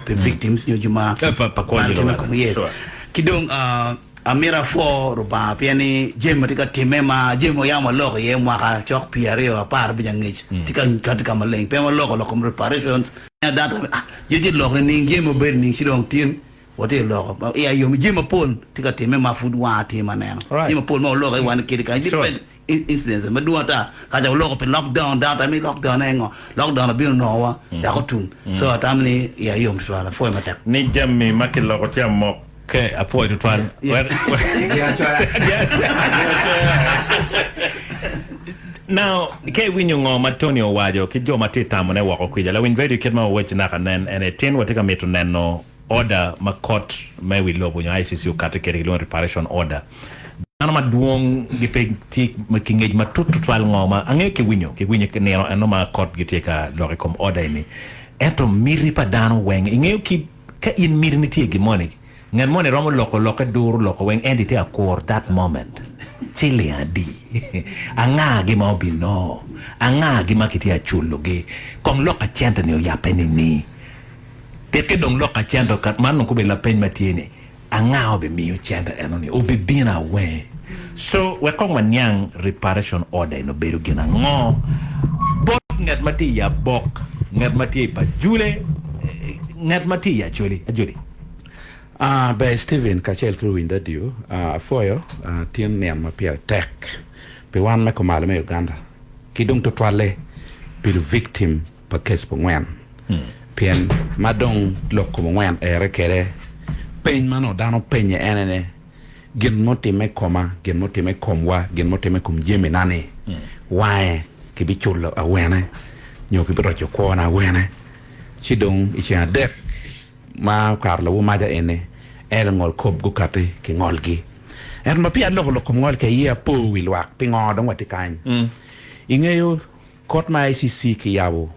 Pi victims nyo jo ma bal timme i kom yes. Ki dong amito apwo Rubanga pien ni jami ma tye ka timme ma jami ma yam waloko iye mwaka cok pyeraryo aparabic angec tye ka kati ka maleng pien waloko lok kom reparations data ah jo tye lok nining jami obedo nining ci dong tin watye ka loko iya yom jami mapol tye ka timme ma pud wanga tye ma neno jami mapol ma waloko iye wan kede kany different Incidences madwong ata kaca waloko pi lockdown dano tamo ni lockdown aye ngo lockdown obino onongo wa dok otum so atamo ni iya yom tutwal apwoyo matek. Ni jami ma kiloko tye amokke apwoyo tutwal wek Now ka iwinyo ngo ma Tony owaco ki jo ma tye tamone woko kwica lawiny radio kit ma wawec naka nen ene tin watye ka mito neno Order ma kot me wi lobo nyo ICC okati kwede kilwongo ni reparation order. Dano madwong gipe tye ki ngec matut tutwal ngo ma angeyo ki winyo ki winyo nino eno ma kot gitye ka lok i kom order eni. Ento miti pa dano weng ingeyo ki ka in miti ni tye i gin moni ngat moni romo loko lokke duru loko weng ento itye ka kuro that moment ciling adi anga gi ma obinongo anga gi ma kitye ka culo gi kong lok ka cente ni oyabbe nini. Peke dong lok ka cente okat man dong obedo lapeny ma tye ni anga obimiyo cente eno ni obibino awe? So wek kong waniang reparation order eni obedo gin ango bot ngat ma tye i Abok, ngat ma tye i Pajule, ngat ma tye i Acholi. Ajoli. Ah, ber Steven kacel ki luwiny radio, ah, apwoyo ah, tin nino ma pire tek pi wan me kumalo me Uganda ki dong tutwalle pi lu victim pa kes pa ongwen pien ma dong lok kom ongwen ere kede peny ma nongo dano penye en ene gin mutime koma gin mutime komwa gin mutime kom jami na ni wange ki biculo awene nyo ki biroco kwona awene ci dong i ceng adek ma okato lawu maca eni en lungol kop gukati ki ngolgi ento ma peya aloko lok kom ngol ki aye apo wi lwak pingo dong watye kany ingeyo Kot ma ICC kiyabo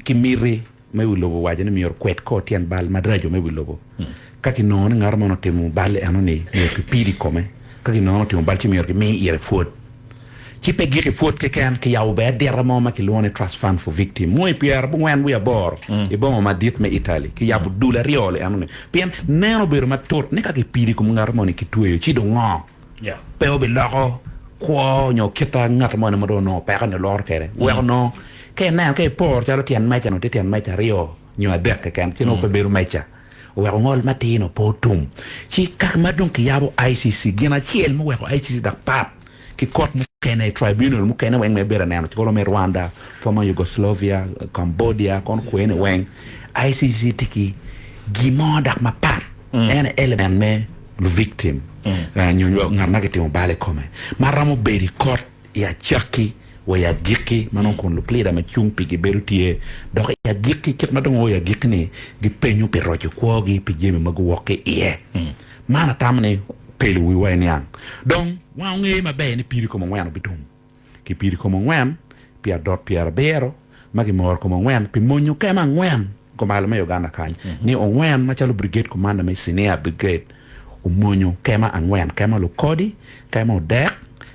ki miti me wi lobo owaco ni myero kwed kor tyen bal maraco me wi lobo. Ka kinongo ni ngat moni otimo bal enoni myero kipid i kome. Ka kinongo ni otimo bal ci myero kimi ire pwod. Ci pe gik i pwod keken, kiyabo bene adita mo ma kilwongo ni Trust Fund for Victim mo i pyerabongwen wiye aboro i boma madit me Italy. Kiyabo dul aryo li enoni pien neno obedo matut ni ka kipido i kom ngat moni kitweyo ci dong ngo? Pe obiloko kwo nyo kit ma ngat moni ma dong onongo peko-ni oloro kwede. Weko nongo ka ineno ka iporo calo tyen meja-ni tye tyen meja aryo nyo adek keken ci nongo pe bedo meja. Oweko ngol matir-ni pe otum. Ci ka ma dong kiyabo ICC, gin acel muweko ICC dok pat ki kot mukene, tribunal mukene weng ma ibedo ka neno calo me Rwanda, former Yugoslavia, Cambodia kono kwene weng, ICC tye ki gin mo dok mapat. En aye element me Victim nyo ngat ma kitimo bal i kome ma romo bedo i kot i acakki wa i agikki ma nongo kun luplida ma cung pigi bedo tye dok i agikki kit ma dong oo i agikki ni gipenyo pi roco kwogi pi jami ma guwok ki iye. Man atamo ni okelo wiwa i niang. Dong wan wangeyo maber ni pido i kom ongwen obitum. Kipido i kom ongwen pi adot pyerabiro ma kimoro i kom ongwen pi monyo kema angwen i kom malo me Uganda kany ni ongwen macalo Brigade Commander me Senior Brigade omonyo kema angwen, kema Lukodi, kema Odek,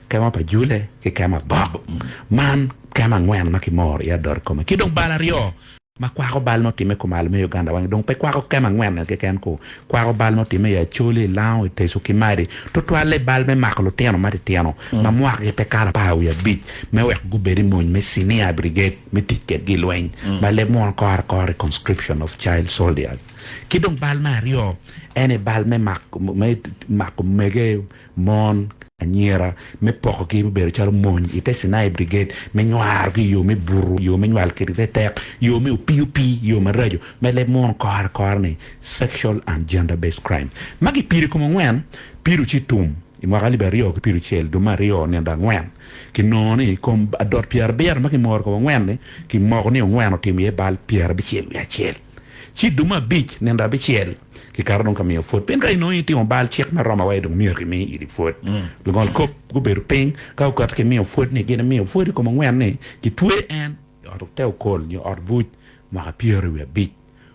kema pa Jule ki kema Bok. Man kema angwen ma kimoro iye adot i kome ki dong bal aryo ma kwako bal ma otimme i kom malo me Uganda weng dong pe kwako kema angwen-ni keken ku, kwako bal ma otimme i Acholi, i Lango, i Teso ki Madi, tutwalle bal me mako lutino matitino ma mwakgi pe kato apar wiye abic me wek gubed i mony me Senior Brigade me tic kedgi i lweny ma leb munu kore akora i Conscription of Child Soldiers. Ki dong bal me aryo en aye bal me mako mege mon, anyira, me pokogi me bedo calo mony i te Sinai Brigade, me nywarogi i yo me buto, yo me nywal kwedgi tetek, yo me opii opii, yo maraco, me leb munu kore akora ni sexual and gender based crime. Ma kipido i kom ongwen, pido ci tum i mwaka alip aryo ki pyeraucel dwe me aryo nindo angwen, kinongo ni i kom adot pyerabiro ma kimoro i kom ongwen-ni, kimoko ni ongwen otimo iye bal pyerabicel wiye acel. Ci dwe me abic nindo abicel, Kikato dong ka miyo pwod. Pien ka inongo itimo bal, cik me Roma waci dong myero kimi iri pwod. Lungol kop gubedo piny, ka gukato ki miyo pwod ni gin imiyo pwod i kom ongwen ni kitwe en i ot te okol nyo ot buc mwaka 25.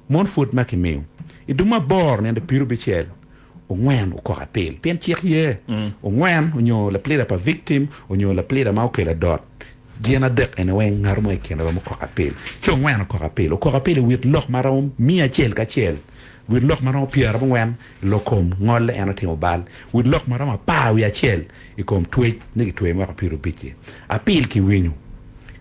Mon pwod ma kimiyo i dul mabor nindo pirubicel, ongwen okok apil. Pien cik ye ongwen onyo laplida pa victim onyo laplida ma okelo adot. Gin adek eni weng ngat mo i kine romo koko apil. Ci ongwen okoko apil. Okoko apil i wit lok ma romo miya acel ki acel, wit lok ma romo pyerabongwen i lok kom ngolle en otimo bal, wit lok ma romo apar wiye acel i kom twec ni kitweye mwaka pyerabicci. Apil kiwinyo.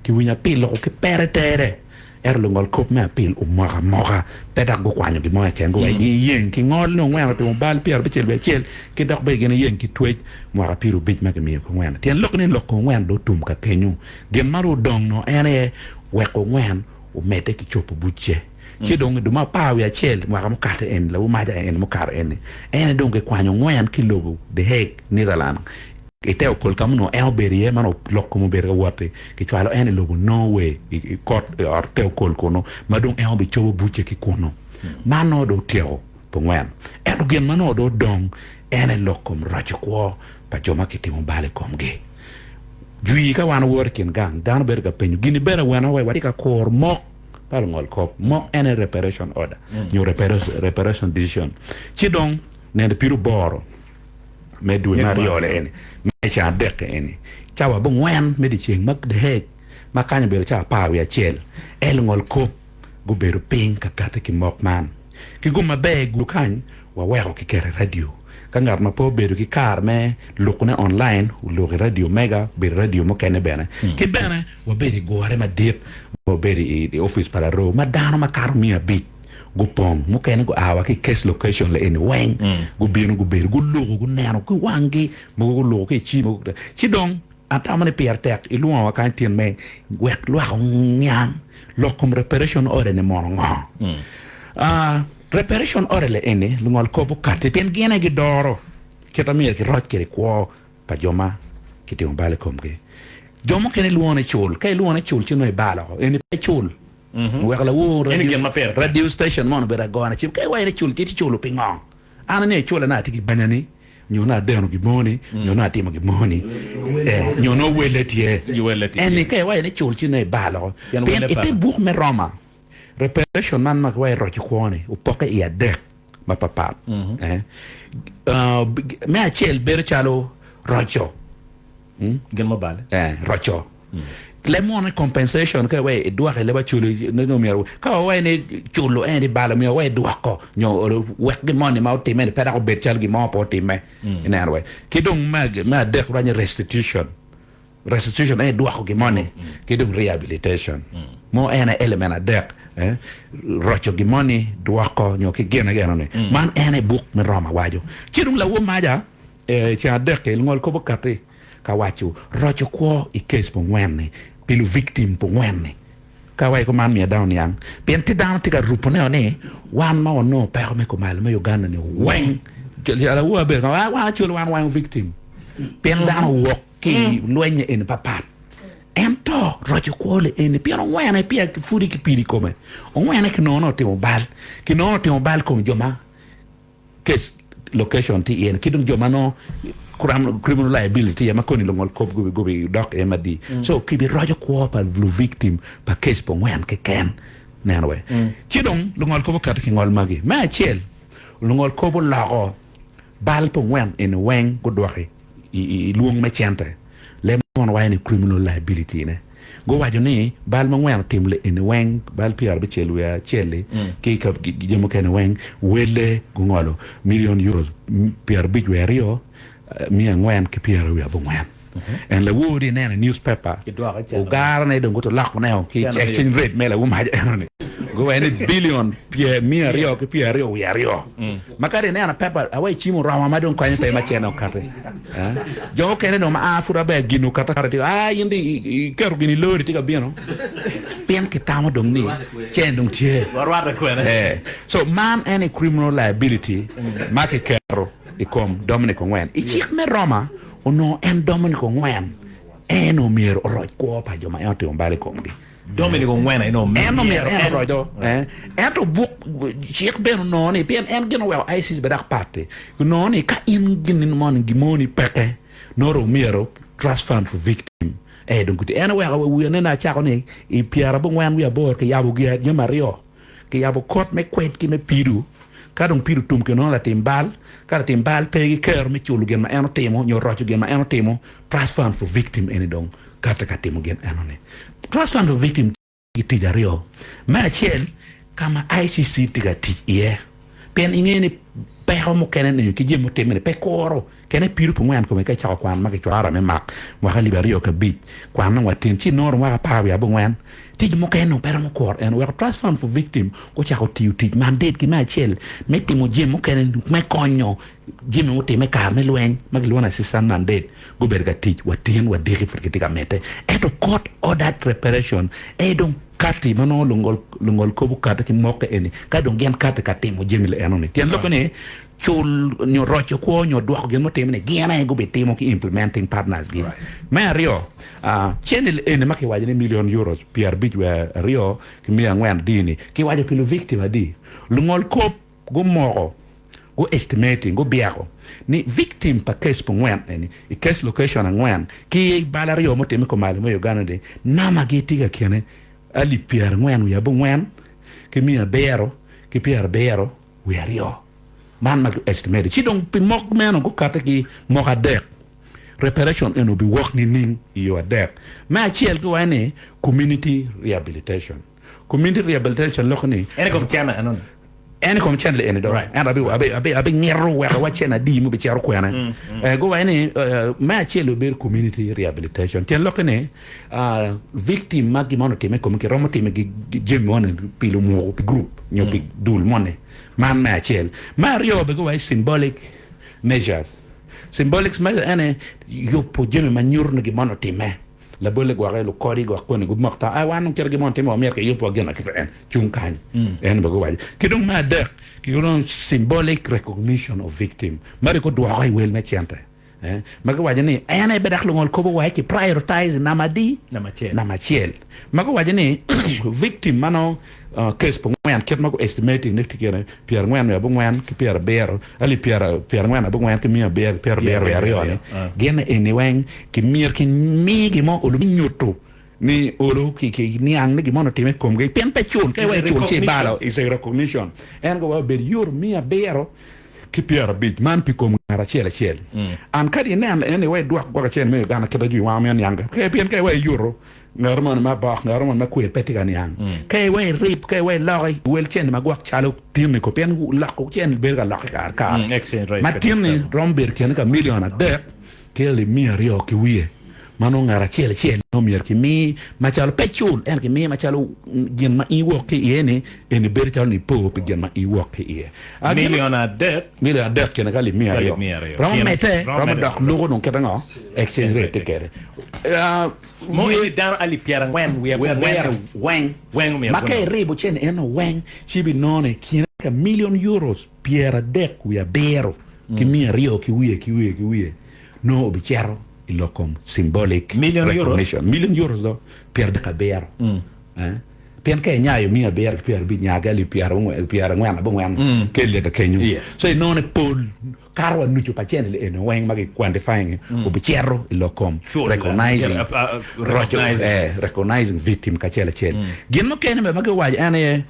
Kiwinyo apil loko ki pere tere. Ento lungol kop me apil omoko amoka, pe dok gukwanyo gin mo keken, guweko giyeng ki ngol ni ongwen otimo bal pyerabicel wiye acel, ki dok bene gin giyeng ki twec mwaka pyerabic ma kimiyo ki ongwen. Tyen lok ni lok kom ongwen dong otum ka kenyo. Gin ma dong odong nongo en aye weko ongwen omedde ki cobo bucce. Ci dong i dwe me apar wiye acel mwaka mukato eni, lawu maca eni mukato eni, en aye dong kikwanyo ongwen ki i lobo The Hague, Netherlands, I te okol ka ma onongo en obedo iye, ma onongo lok kome obedo ka wot-ti, kicwalo en i lobo Norway, i kot i ot te okol kunnu, ma dong en obicobo bucce ki kunnu. Man nongo dong otyeko pongwen. Ento gin ma nongo dong odong en aye lok kom roco kwo pa jo ma kitimo bal i komgi. Jwi ka wan wawoto i kin gang, dano bedo ka penyo gin ibedo awene wai watye ka kuro mok pa lungol kop. Mok en aye reparation order nyo reparation decision. Ci dong neno piri oboro. me dwe me aryo-ni eni, me ceng adek-ki eni, cawa abongwen me dyeceng ma The Hague, ma kany obedo cawa apar wiye acel, en lungolkop gubedo piny ka kati ki mok man. Ki gum maber i gudo kany, waweko kiketo i radio. Ka ngat ma pe obedo ki kare me lukone online, oluk i radio mega, obedo i radio mukene bene. Ki bene, wabedo i gure madit ma wabedo i opic pa laroo ma dano makato miya abic. gupong, mukene gua wa ki i case location eni weng, gubino gubedo, guluko, guneno ki wanggi, mogo guluko ki i cim, ci dong atamo ni pire tek ilwongo wa kany tin me wek lwak oniang lok kom reparation order ni mono ngo. Ah, reparation order le eni lungol kop okati pien gin aye gidoro kit ma myero kiroc kwede kwo pa jo ma kitimo bal i komgi. Jo mukene lwongo ni cul, ka ilwongo ni cul ci nongo ibalo oko, eni pe cul. Weko lawor Eni gin ma pire tek. radio station mono obedo agona cim ka iwaco ni cul ci iculo pingo? An angeyo icula ni atye ki banyani nyo ni adeno gin moni nyo ni atimo gin moni eh, nyo nongo welle tye. Welle tye. Eni ka iwaco ni cul ci nongo ibalo oko. Pien Pien welle ite peke. buk me Roma, reparation man ma kiwaco roco kwo-ni opokke i adek mapapat. Eh, ah, me acel bedo calo roco. Gin ma obale. Eh, roco. Leb mono ni compensation ka iwe idwoko i leb acholi ni myero ka wawaco ni culo en ibalo myero wawe idwoko nyo wek gin moni ma otime ni pe dok obed calo gin mo pe otime ineno we. Ki dong me adek rwany ni restitution. Restitution en idwoko gin moni ki dong rehabilitation mo en aye element adek eh, roco gin moni dwoko nyo ki gin eno ni man en aye buk me Roma waco. Ci dong lawor maca I ceng adek-ki, lungol kop okatti ka waco roco kwo i kes pongwen-ni pi luviktim pongwen-ni. Ka waco kuman miyo dano niang pien tye dano tye ka rubone ni wan ma wanongo peko me kumalo me Uganda ni weng awobi abedo ka wan acwali wan weng victim pien dano owok ki i lweny eni papat ento roco kwo li eni pien ongwene peya pudi kipido i kome ongwene kinongo ni otimo bal kinongo ni otimo bal i kom jo ma Case location tye iye ni ki dong jo ma nongo criminal liability tye iye ma koni lungol kop gubi dok iye madii so kibi roco kwo pa lu victim pa case pa ongwen keken neno we ci dong lungol kop oketo ki ngol magi me acel lungol kop oloko bal pa ongwen eni weng gudwoki i lwong me cente leb mono waco ni criminal liability ne. Guwaco ni bal ma ngwen otimo li eni weng, bal pyerabicel wiye acel-li ki jami mukene weng, welle gungolo million euros pyerabic wiye aryo, miya angwen ki pyeraryo wiye abongwen. En lawor di ineno i newspaper, ogara ne dong guto loko neo ki exchange rate me lawor mac eno ni. Guwaco ni billion 222. Ma kadi ineno paper awa i cim oromo ma dong konye pe ma cene okati. Jo mukene dong ma a pud aber gin okata kare tye a in dong iketo gin i lori tye ka bino pien kitamo dong ni cene dong tye. Warwatte kwene. So man en aye criminal liability ma kiketo i kom Dominic Ongwen. I cik me Roma onongo en Dominic Ongwen en omyero oroc kwo pa jo ma en otimo bal i komgi. Dominic Ongwen aye nongo En omyero en oroco. Ento buk cik bene onongo ni pien en gin oweko ICC bene dok pat-ti, onongo ni ka in gin moni gimoni peke nongo dong myero trust fund for victim ee dong guti. En oweko wiye nene acako ni i pyerabongwen wiye aboro kiyabo jami aryo, kiyabo kot me kwed ki me pido ka dong pido otum kinongo latim bal, ka latim bal pe ki kero me culo gin ma en otimo nyo roco gin ma en otimo trust fund for victim eni dong. kati ka timo gin enoni. Trust Fund for Victim tye ki tic aryo. Me acel, ka ma ICC tye ka tic iye pien ingeyo ni peko mukene ni ki jami mutimme ni pe kuro kene pido pi ngwen kome ka icako kwan ma kicwara me mak mwaka alip 2005 kwan nongo watin ci inongo mwaka apar wiye abongwen tic mukene nongo pe romo kuro en oweko Trust Fund for Victim gucako tiyo tic mandate gi me acel me timo jami mukene me konyo Jami mutimme i kare me lweny ma kilwongo ni Assistant Mandate gubedo ka tic wa tin wa diki pud gitye ka medde. Ento Court Ordered Reparation aye dong kati ma nongo lungol kop okati ki mokke eni ka dong gin kati ka timo jami li enoni. Tyen lokke ni cul nyo roco kwo nyo dwoko gin mutimme ni gin aye gubitimo ki implementing partners gi. Me aryo, cene eni ma kiwaco ni million euros 52 ki 400 adi ni kiwaco pi lu victim adi? Lungol kop Gumoko, gu estimating, gubyeko, ni victim pa case pungwen eni i case location angwen ki bal aryo mutimme kumalo me Uganda ni nama gi tye ka kine alip pyerangwen wiye abongwen ki miya abiro ki pyerabiro wiye aryo. Man ma gu estimate ci dong pi mok meno gukate ki mok adek. Reparation eni obiwok nining i yo adek? Me acel giwaco ni community rehabilitation. Community rehabilitation loko ni. En i kom cene eno ni. En i kom cene eni do. Ento abi abi abi abi ngito weko wa cene adi mu bicito kwene. Mm, mm. Eh, guwaco ni eh, me acel obedo community rehabilitation. Tyen lokke ni ah, victim ma gin moni otime i kome kiromo time gi jami moni pi lumuku pi group nyo pi mm. dul moni. Man me acel. Me aryo be guwaco symbolic measures. Symbolic measures ene yubo jami ma nyuto ni gin moni otime. Labolle gwoke lukodi gwok koni gumok tam, ai wan dong kite gin mo otime wa myero kiyub wa gin ma kite en cung kany. En bene guwaco. Ki dong me adek, kilwongo ni symbolic recognition of victim, magi gudwoko i wel me cente ma giwaco ni en aye bene dok lungol kop owaco ki prioritize namba adi? Namba acel. Ma guwaco ni victim ma nongo case pa ongwen kit ma gu estimating ni tye kine pyerangwen wiye abongwen ki pyerabiro alip pyerangwen abongwen ki miya abiro ki pyerabiro wiye aryo ni gin eni weng ki myero ki mi gin mo olo me nyuto ni olo ki ki niang ni gin moni otime i komgi pien pe cul ka iweko cul ci ibalo is a recognition en go wek obed euro 900 ki 50 man pi kom ngat acel acel and kadi inen en ni wek idwok gwok acel me Uganda kit ma jwi wang miyo niang pien ka iweko iyuto Ngat moni ma bok, ngat moni ma kwer pe tye ka niang. Ka iweko irib, ka iweko iloki wel cente ma gwok calo tinni ko, pien loko cente bedo ka lokke kare kare. Ma tinni romo bedo kine ka milion adek ki alip miya aryo ki wiye ma nongo ngat acel acel nongo myero kimi macalo pe cul ento kimi macalo gin ma in iwok ki iye ni eni bedo calo nipo pi gin ma in iwok ki iye. Milion adek. Milion adek kine ka alip miya aryo. Romo medde, romo dok luko dong kite ngo? Exchange rate tye kwede. Mo eni dano alip 40 wiye abiro weng ma ka iribo cene eno weng ci ibinongo i kine ka million euros 37 ki 200 ki wiye ki wiye ki wiye nongo obicito i lok kom symbolic recognition million euros do 37 pien ka inyayo 750 nyagi alip 49 kelle ka kenyo so inongo ni pol Kato wa nucu pa cene eni weng ma ki quantifying obicito i lok kom recognizing roco recognizing victim kacel acel. Gin mukene bene ma giwaco en aye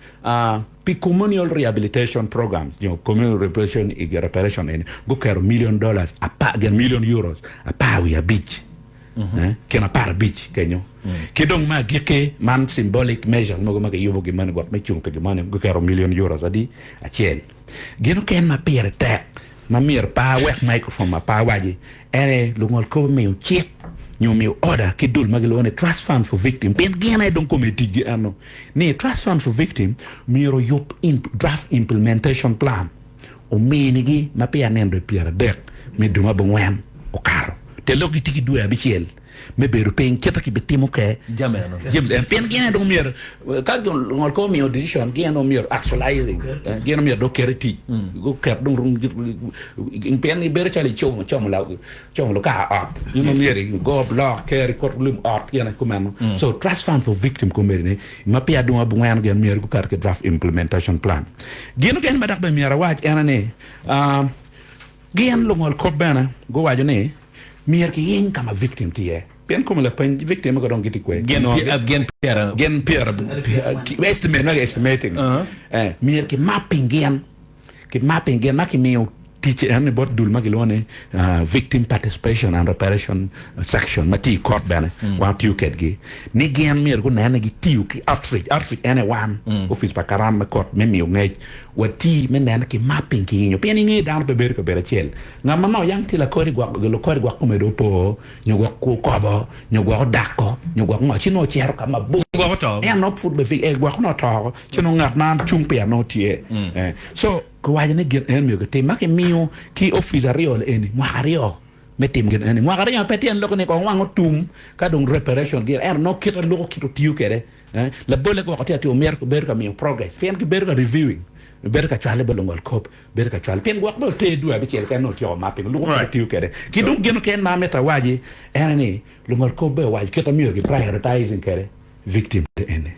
pi communal rehabilitation program nyo communal rehabilitation i reparation eni guketo million dollars apar gin million euros apar wiye abic kin apar abic kenyo. Ki dong me agikki man symbolic measures mogo ma kiyubo gi moni gwok me cung pi gin moni guketo million euros adi acel. Gin oken ma pire tek ma myero pe awek microphone ma pe awaci en aye lungolkop omiyo cik nyo omiyo order ki dul ma gilwongo ni Trust Fund for Victim pien gin aye dong kome ticgi eno ni Trust Fund for Victim myero oyub draft implementation plan ominigi ma peya nino 30 me dwe me abongwen okato te lok gitye ki dwe abicel me bedo piny kit ma kibitimo ke Jami eno. jami en pien gin aye dong myero ka ngol kor omiyo decision gin dong myero actualizing eh, gin myero dong oket i tic guket dong pien ibedo calo icomo como la como lukar ot in ma myero igo blok ker ikot lum ot gin kumeno so trust fund for victim komedi ni ma peya dong abongweno gin myero guket ki draft implementation plan gin okene ma dok bene myero awac en ni ah, gin lungol kop bene guwaco ni Myero kiyeny ka ma victim tye iye pien kome lapeny victim mogo dong gitye kwe. Gin gin pyera gin pyera estimate ma estimating eh myero ki mapping gin ki mapping gin ma kimiyo. Ticce en ni bot dul ma gilwongo ni Victim Participation and Reparation Section ma tye i kot bene wan watiyo kedgi ni gin myero gunen ni gitiyo ki outreach. Outreach en aye wan opic pa karan me kot me miyo ngec wati me neno ki mapping ki nginyo pien inge dano pe bedo i kabedo acel. Ngat ma nongo yang tye lakodi gwok lukodi gwok kome dong opo nyo gwok okobo nyo gwok odako nyo gwok ngo ci nongo ocito ka mabor Gwok oto. en nongo pud be gwok nongo oto oko ci nongo ngat ma cung pire nongo tye. So Kiwaco ni gin eni myero kitim ma kimiyo ki opic aryo eni mwaka aryo me timo gin eni. Mwaka aryo pe tyen lok ni kong wang otum ka dong reparation gire ento nongo kite luko kit otiyo kwede. Labolle gwoko tye atir myero kibedo ka miyo progress pien kibedo ka reviewing bedo ka cwale bot lungol kop bedo ka cwale pien gwok bene oter dwe abicel keken nongo otyeko mapping luko kit otiyo kwede. Ki dong gin mukene ma amito awaci en ni lungol kop bene owaco kit ma myero ki prioritizing kwede victim eni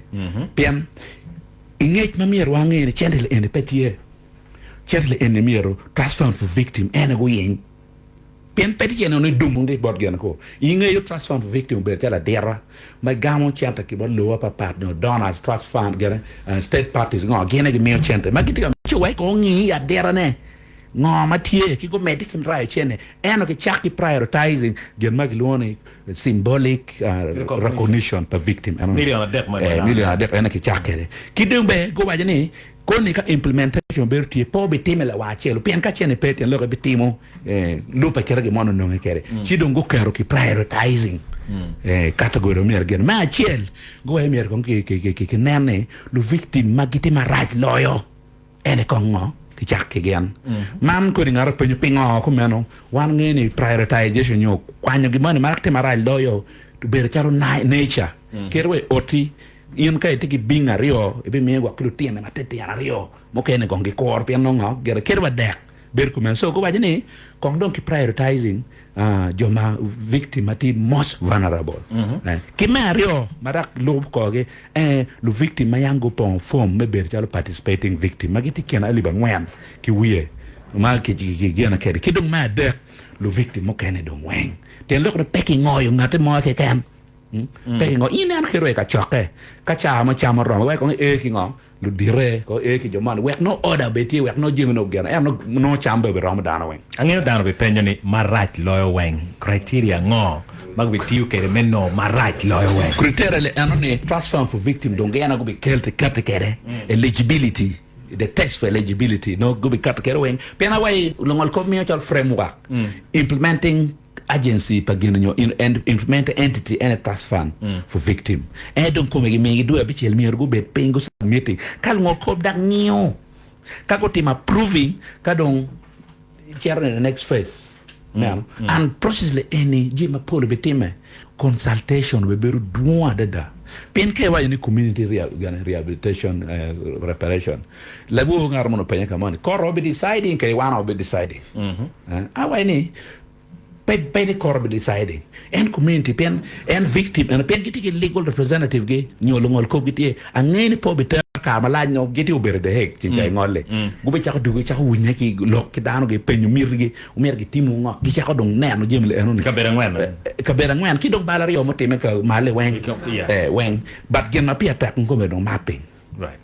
pien I ngec ma myero wange ni cente eni pe tye, cente eni myero Trust Fund for Victim en aye guyeny. Pien pe tye cente ni dum ki bot gin ko. I ngeyo Trust Fund for Victim obedo calo adita ma gamo cente ki bot lobo mapapat nyo donors, trust fund gine, state parties ngo gin aye gimiyo cente ma gitye ka ci wek ongi adita ne ngo ma tye ki gumedde ki rayo cente ento kicak ki prioritizing gin ma kilwongo ni symbolic recognition pa victim eno Million adek ma eh, million adek ene kicak kede ki dong bene guwaco ni koni ka implementation bedo tye pe obitime lawang acel pien ka cene pe tyen lok ebitimo eh, lube kite gin mono ononge kede ci dong guketo ki prioritizing eh, category myero gin me acel guwaco myero kong ki, ki, ki, ki, ki nen ni lu victim ma gitye marac loyo En aye kong ngo ki cak ki gin. Man kodi ngat openyo pingo kumeno, wan ngeyo ni prioritization nyo kwanyo gin moni ma tye marac loyo obedo calo nature. Kit wa i oti in ka itye ki bing aryo ibimiyo gwok ki lutini matitino aryo mukene kong gikuro pien nongo ngo gire kit wa dek bedo kumeno. So guwaco ni kong dong ki prioritizing jo ma victim ma tye most vulnerable. Ki me aryo ma dok lubo korgi en lu victim ma yang gupongo form me bedo calo participating victim ma gitye i kine alip angwen ki wiye ma kigeno kwede ki dong me adek lu victim mukene dong weng tyen lok ni pe kingoyo ngati mo keken pe kingoyo in ineno kit wa i kacokke ka ca mo cam oromo wek kong ee ki ngo Ludite ko ee ki jo moni wek nongo order obed tye wek nongo jami nongo geno ento nongo cam bene obiromo dano weng. Angeyo dano bipenyo ni marac loyo weng criteria ango ma gibitiyo kwede me nongo marac loyo weng? Criteria li eno ni trust fund for victim dong gin aye gubikelti kati kwede eligibility the test for eligibility nongo gubikato kwede weng pien awaci lungol kop miyo calo framework implementing Agency pa gin nyo implementing entity ene trust fund for victim ene dong kome gimiyo gi dwe abicel myero gubed piny gu submitting ka lungol kop dok ngiyo ka gutimo approving ka dong cito in the next phase ineno and process li eni jami mapol obitime consultation obibedo dwong adada pien ka iwaco ni community rehabilitation reparation lawor ngat mono openye ka mo ni court obi deciding kadi wan obi deciding awaco ni Pe pe ni kore be deciding en community pien en victim eno pien gitye ki legal representative gi nyo lungol kop gitye ange ni pe obitero kare malac nyo gitye obedo i The Hague ceng ca ingole gubicako dwogo gicako winye ki lok ki dano gi penyo miti gi omyero gitimo ngo gicako dong neno jami li eno ni Kabedo angwen kabedo angwen ki dong bal aryo mutime ka malo i weng weng but gin ma pire tek kome dong mapping. Right.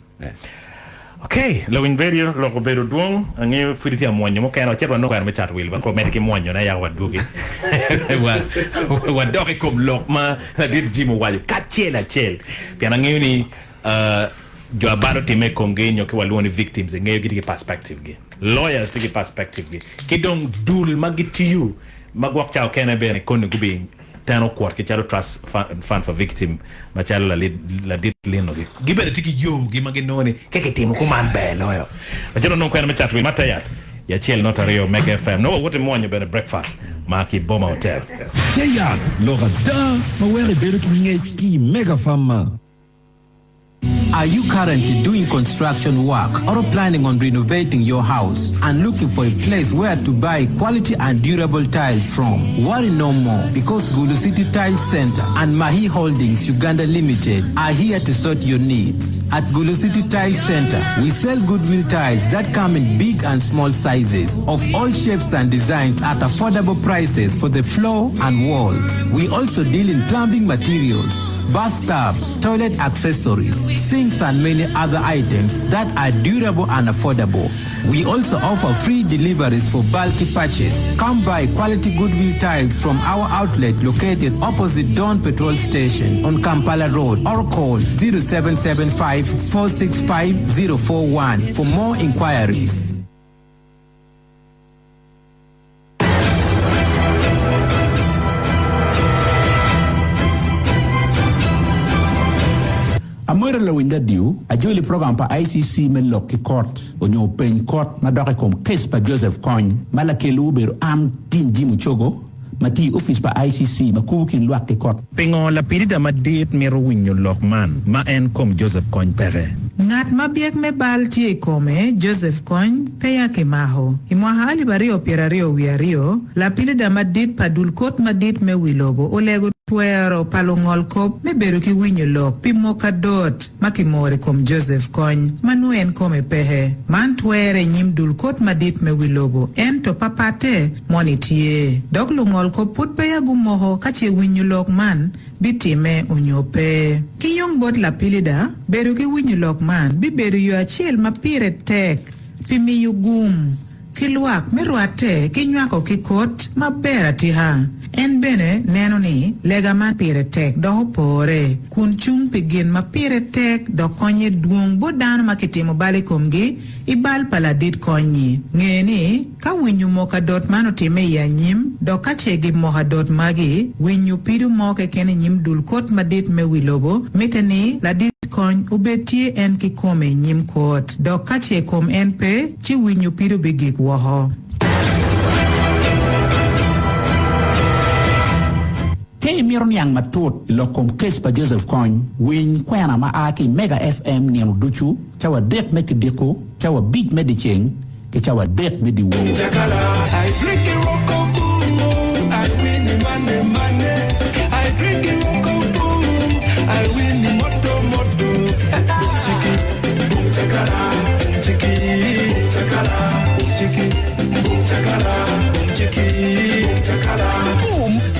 Ok, lawiny radio lok obedo dwong, angeyo pud itye amwonyo mukene, wacit wanong kwena me cat wil wek wamedde ki mwonyone yako wadwogi. Wadok i kom lok ma ladit Jim owaco kacel acel, pien angeyo ni uh, jo abalo otimme i komgi nyo ki walwongo ni victims ingeyo gitye ki perspective gi, lawyers tye ki perspective gi, ki dong dul ma gitiyo ma gwok ca okene bene koni gubi teno kwot ki calo Trust Fund for Victim macalo ladit linogi. Gibedo tye ki yogi ma ginongo ni ka kitimo kuman ber loyo. Macalo onongo kwena me cat wil ma te yat i acel not aryo Mega FM. Nongo wawoto imwonyo bene breakfast ma ki Boma Hotel. Te yat, lok ada ma weko ibedo ki ngec ki i Mega Farmer. Are you currently doing construction work or planning on renovating your house and looking for a place where to buy quality and durable tiles from? Worry no more because Gulu City Tile Center and Mahi Holdings Uganda Limited are here to sort your needs. At Gulu City Tile Center, we sell goodwill tiles that come in big and small sizes of all shapes and designs at affordable prices for the floor and walls. We also deal in plumbing materials. bathtubs, toilet accessories, sinks and many other items that are durable and affordable. We also offer free deliveries for bulky purchase. Come buy quality Goodwill tiles from our outlet located opposite Dawn Petrol Station on Kampala Road or call 0775 465 041 for more inquiries. Amwero lawiny radio, ajoli program pa ICC me lok ki kot onyo peny kot ma dok i kom kes pa Joseph Kony ma lakelwu obedo an Tim Jim Ocogo ma tye i opic pa ICC ma kubo kin lwak ki kot. Pingo lapilida madit mito winyo lok man ma en kom Joseph Kony peke? Ngat ma byek me bal tye i kome, Joseph Kony, peya kimako. I mwaka alip aryo pyeraryo wiye aryo, lapilida madit pa dul kot madit me wi lobo olego twero pa lungol kop me bedo ki winyo lok pi moko adot ma kimoro i kom Joseph Kony ma nongo en kome peke. Man twere i nyim dul kot madit me wi lobo ento papatte moni tye, dok lungolkop pud peya gumoko ka ce winyo lok man bitimme onyo pe. Ki yung bot lapilida, bedo ki winyo lok man bibedo yo acel ma pire tek pi miyo gum ki lwak me rwatte ki nywako ki kot maber atika. En bene neno ni lega man pire tek dok opore, kun cung pi gin ma pire tek dok konye dwong bot dano ma kitimo bal i komgi i bal pa ladit kony-nyi. Nge ni, Ka winyo moko adot man otimme i anyim, dok ka ce gimoko adot magi, winyo pido mo keken i nyim dul kot madit me wi lobo, mitte ni ladit kony obed tye en kikome i nyim kot, dok ka ce kom en pe, ci winyo pido bigik woko. Ka imito niang matut i lok kom kes pa Joseph Kony, winy kwena ma a ki i Mega FM nino ducu, cawa adek me kidiko, cawa abic me dyeceng, ki cawa adek me dyewor.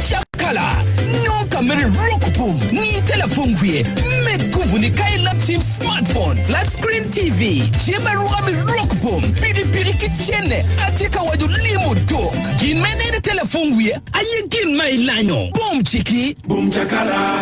Cakala, nong ka mere rok pum, ngi telefon wiye, med guvu ni ka ilak cim smartphone, flat screen TV, cim aruka me rok pum, pikipiki ki cene, atye ka waco limo dok. Gin ma ineno i telefon wiye aye gin ma ilanyo. Bom ciki.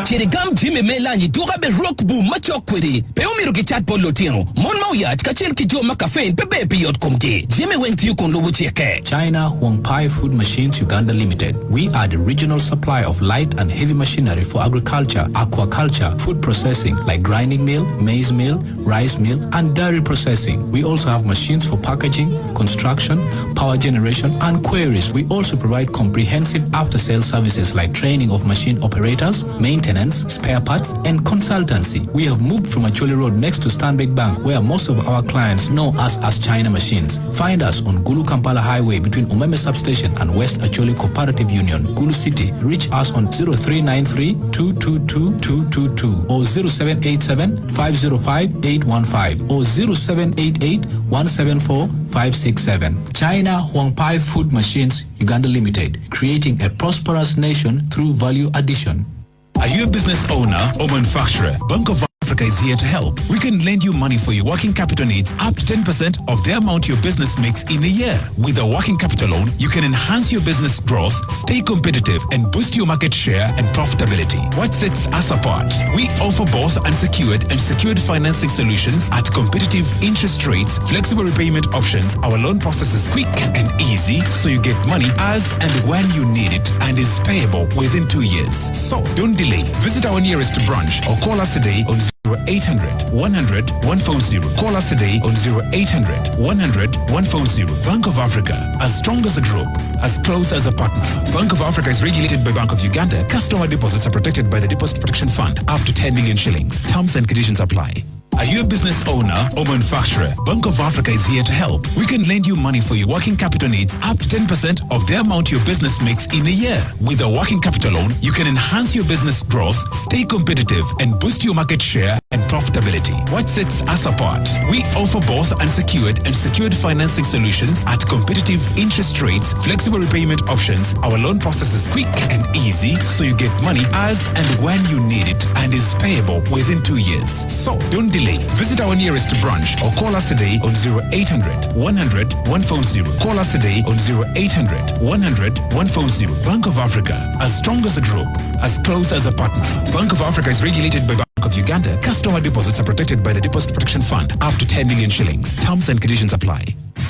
Cit igam jami ma ilanyo i duka me rok bum macok kwedi. Pe omyero kicat bot lutino, mon ma oyac kacel ki jo ma kafein pe ber pi yot komgi. Jami weng tiyo kun lubo cikke. China Huangpai Food Machines Uganda Limited, We are the regional supplier of light and heavy machinery for agriculture, aquaculture, food processing like grinding mill, maize mill, rice mill and dairy processing. We also have machines for packaging, construction, power generation and quarries. We also provide comprehensive after-sales services like training of machine operators, maintenance, spare parts and consultancy. We have moved from Acholi Road next to Stanbic Bank where most of our clients know us as China Machines. Find us on Gulu Kampala Highway between Umeme Substation and West Acholi Cooperative Union, Gulu City. Reach us on 0393 222 222 or 0787 505 815 or 0788 174 567. China Huangpai Food Machines Uganda Limited, creating a prosperous nation through value addition. Are you a business owner or manufacturer? Bank of Africa is here to help. We can lend you money for your working capital needs up to 10% of the amount your business makes in a year. With a working capital loan, you can enhance your business growth, stay competitive, and boost your market share and profitability. What sets us apart? We offer both unsecured and secured financing solutions at competitive interest rates, flexible repayment options. Our loan process is quick and easy, so you get money as and when you need it and is payable within 2 years. So don't delay. Visit our nearest branch or call us today on 0800 100 140. Call us today on 0800 100 140. Bank of Africa, as strong as a group, as close as a partner. Bank of Africa is regulated by Bank of Uganda. Customer deposits are protected by the Deposit Protection Fund up to 10 million shillings. Terms and conditions apply. Are you a business owner or manufacturer? Bank of Africa is here to help. We can lend you money for your working capital needs up to 10% of the amount your business makes in a year. With a working capital loan, you can enhance your business growth, stay competitive, and boost your market share and profitability. What sets us apart? We offer both unsecured and secured financing solutions at competitive interest rates, flexible repayment options. Our loan process is quick and easy, so you get money as and when you need it and is payable within 2 years. So don't delay. Visit our nearest branch or call us today on 0800 100 140. Call us today on 0800 100 140. Bank of Africa, as strong as a group, as close as a partner. Bank of Africa is regulated by Bank of Uganda. Customer deposits are protected by the Deposit Protection Fund up to 10 million shillings. Terms and conditions apply.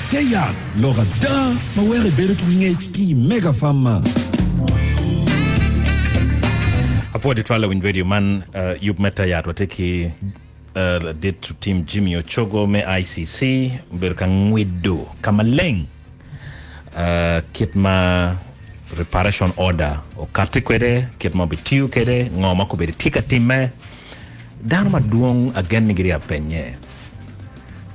Te yat lok ada ma weko ibedo ki ngec ki i Mega Farm-ma. Apwod tutwal lawiny radio man yub me te yat watye ki ladit otim Jimmy Ochogo me ICC obedo ka ngwido ka maleng kit ma reparation order okati kwede, kit ma obitiyo kwede, ngo ma kobedo tye ka timme. Dano madwong agen ni gitye ka penye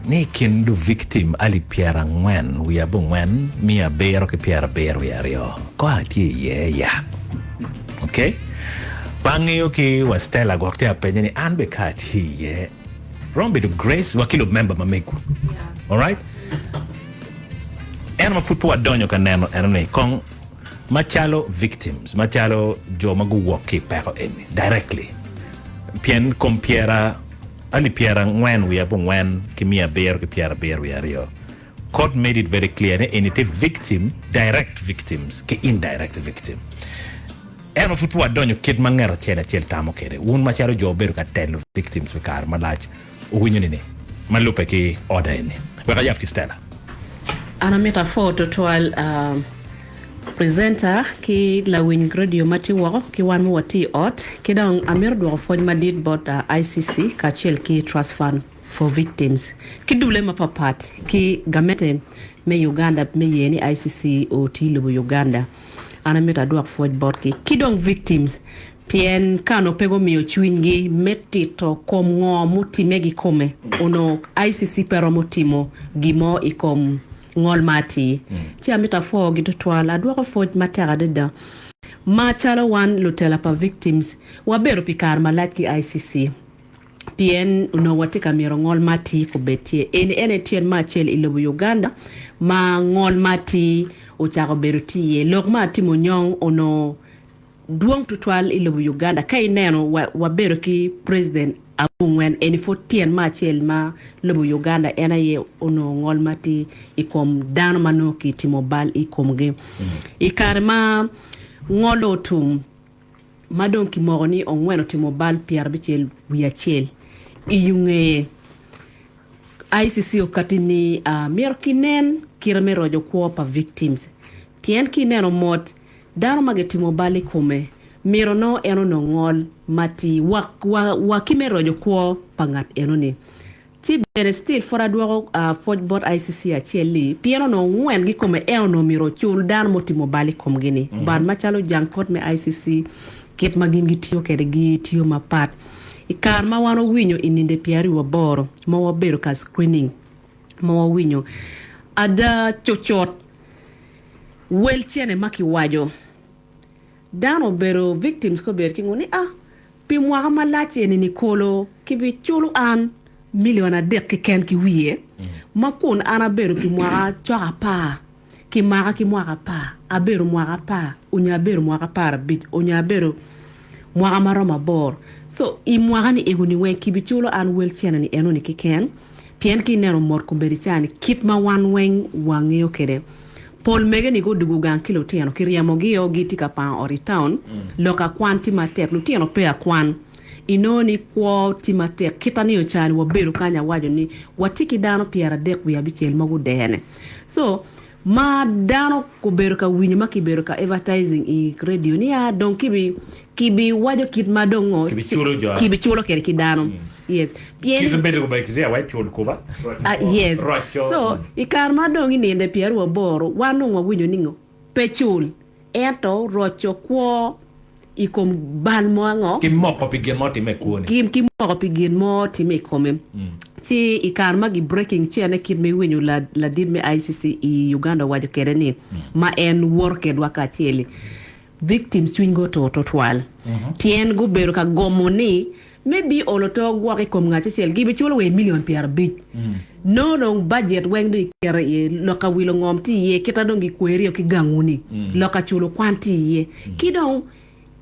ni i kin lu-victim alip pyerangwen wiye abongwen miya abiro ki pyerabiro wiye aryo ko atye iye ya. Ok, pe angeyo ki wa Stella gwok tye ka penye ni an bene ka atye iye romo bedo Grace wa ki lumemba ma megwu. Alright? En ma pud pe wadonyo ka neno eno ni kong macalo victims, macalo jo ma guwok ki i peko eni directly pien kom pyera alip pyerangwen wiye abongwen ki miya abiro ki pyerabiro wiye aryo court made it very clear ni eni tye victim, direct victims ki indirect victim. En ma pud pe wadonyo kit ma ngat acel acel tamo kwede, wun macalo jo wubedo ka telo victims pi kare malac, wuwinyo nining ma lubbe ki order eni? Wek ayab ki Stella. An amito apwo tutwal presenter ki lawiny radio ma tye woko ki wan ma watye i ot ki dong amito dwoko pwoc madit bot ICC kacel ki Trust Fund for Victims ki dule mapapat ki gamente me Uganda me ye ni ICC oti i lobo Uganda. An amito adwok pwoc botgi ki dong victims pien ka onongo pe gumiyo cwinygi me tito kom ngo mutimme gikome onongo ICC pe romo timo gin mo i kom ngol ma atir. Ci amito apwogi tutwal. Adwoko pwoc matek adada. Macalo wan lutela pa victims, wabedo pi kare malac ki ICC pien onongo watye ka mito ngol ma atir kubed tye. Eni en aye tyen me acel i lobo Uganda ma ngol ma atir ocako bedo tye iye. Lok ma atimo nyong onongo dwong tutwal i lobo Uganda. Ka ineno wabedo ki president abongwen eni pwod tyen me acel ma lobo Uganda en aye onongo ngol ma tye i kom dano ma nongo ki timo bal i komgi. I kare ma ngolo otum ma dong ki moko ni Ongwen otimo bal pyerabicel wiye acel i yungeye, ICC okati ni myero ki nen kite me roco kwo pa victims pien ki ineno mot Dano ma gitimo bal i kome myero nongo en onong ngol matir wa ki me roco kwo pa ngat enoni. Ci bene still pwod adwoko pwoc bot ICC acel-li pien onongo ngwen gikome en onongo myero ocul dano ma otimo bal i komgi ni. But macalo jang kot me ICC kit ma gin gitiyo kwede gitiyo mapat. I kare ma wan owinyo i ninde pyeraryo waboro ma wabedo ka screening ma wawinyo ada cucut Wel cene ma kiwaco. Dano obedo victims ka obedo ki ngut ni ah pi mwaka malac eni ni kolo kibi culo an million adek keken ki wiye ma kun an abedo pi mwaka cok apar kimaka ki mwaka apar abedo mwaka apar onyo abedo mwaka aparabic onyo abedo mwaka maromo aboro so i mwaka ni ego ni weng kibi culo an wel cene ni eno ni keken Pien ka ineno mot kombeddi ca-ni, kit ma wan weng wangeyo kwede, pol mege-ni gudugo gang ki lutino, kiryemogi-o, gitye ka pango ot i taun, lok akwan tye matek, lutino pe akwan. Inongo ni kwo tye matek. Kita ni oca-ni wabedo kany awaco ni watye ki dano pyeradek wiye abicel ma gudene. So, ma dano gubedo ka winyo ma kibedo ka advertising i radio ni aa dong kibi kibi waco kit ma dong ngo Kibiculo jo. kibiculo kwede ki dano yes pien Kit bedo kome kitye awac cul kuba. Ah, yes Roco. so i kare ma dong i ninde pyeraryo aboro wan dong wawinyo ni ngo pe cul ento roco kwo. i kom bal mo ango? Ki moko pi gin ma otimme i kwoni. Ki moko pi gin mo otimme i kome. Ci i kare ma gi breaking cene kit ma iwinyo ladit me ICC i Uganda owaco kwede ni ma en woto kedwa kacel-li, victims cwinygi otur tutwal pien gubedo ka gomo ni maybe olo to gwok i kom ngat acel gibiculo wa i million pyerabic. Nongo dong budget weng dong iketo iye, lok ka wilo ngom tye iye, kita dong gikwerio ki gangwu-ni, lok ka culo kwan tye iye, ki dong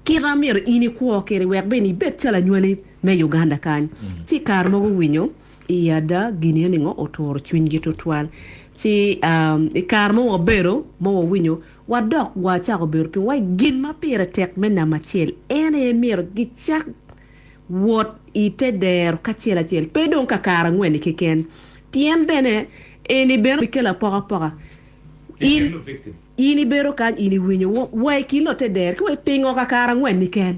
kita myero in ikwo kwede wek bene ibed calo anywali me Uganda kany. Ci i kare mogo winyo i ada gin eni ngo oturo cwinygi tutwal. Ci i kare mo wabedo ma wawinyo wadok wacako bedo piny wa i gin ma pire tek me namba acel en aye myero gicak wot i te dero kacel acel pe dong ka kare angwen-ni keken pien bene eni bene bikelo apokapoka in In ibedo kany, in iwinyo wa i kin lotte der ki wa i pingo ka kare angwen-ni ken,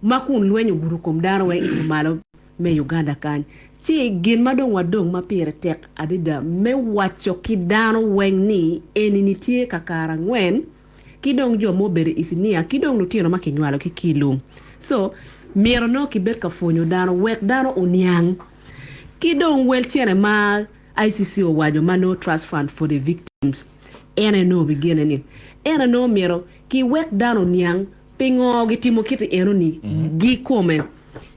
ma kun lweny ogudo kom dano weng i kumalo me Uganda kany. Ci gin ma dong wadong ma pire tek adada me waco ki dano weng ni eni-ni tye ka kare angwen ki dong jo ma obedo i cinia ki dong lutino ma kinywalo ki ki lum. So, myero nongo kibed ka pwonyo dano wek dano oniang ki dong wel cene ma ICC owaco ma nongo Trust Fund for the Victims en aye nongo bigene ni en aye nongo myero ki wek dano oniang pingo gitimo kiti eno ni gi kome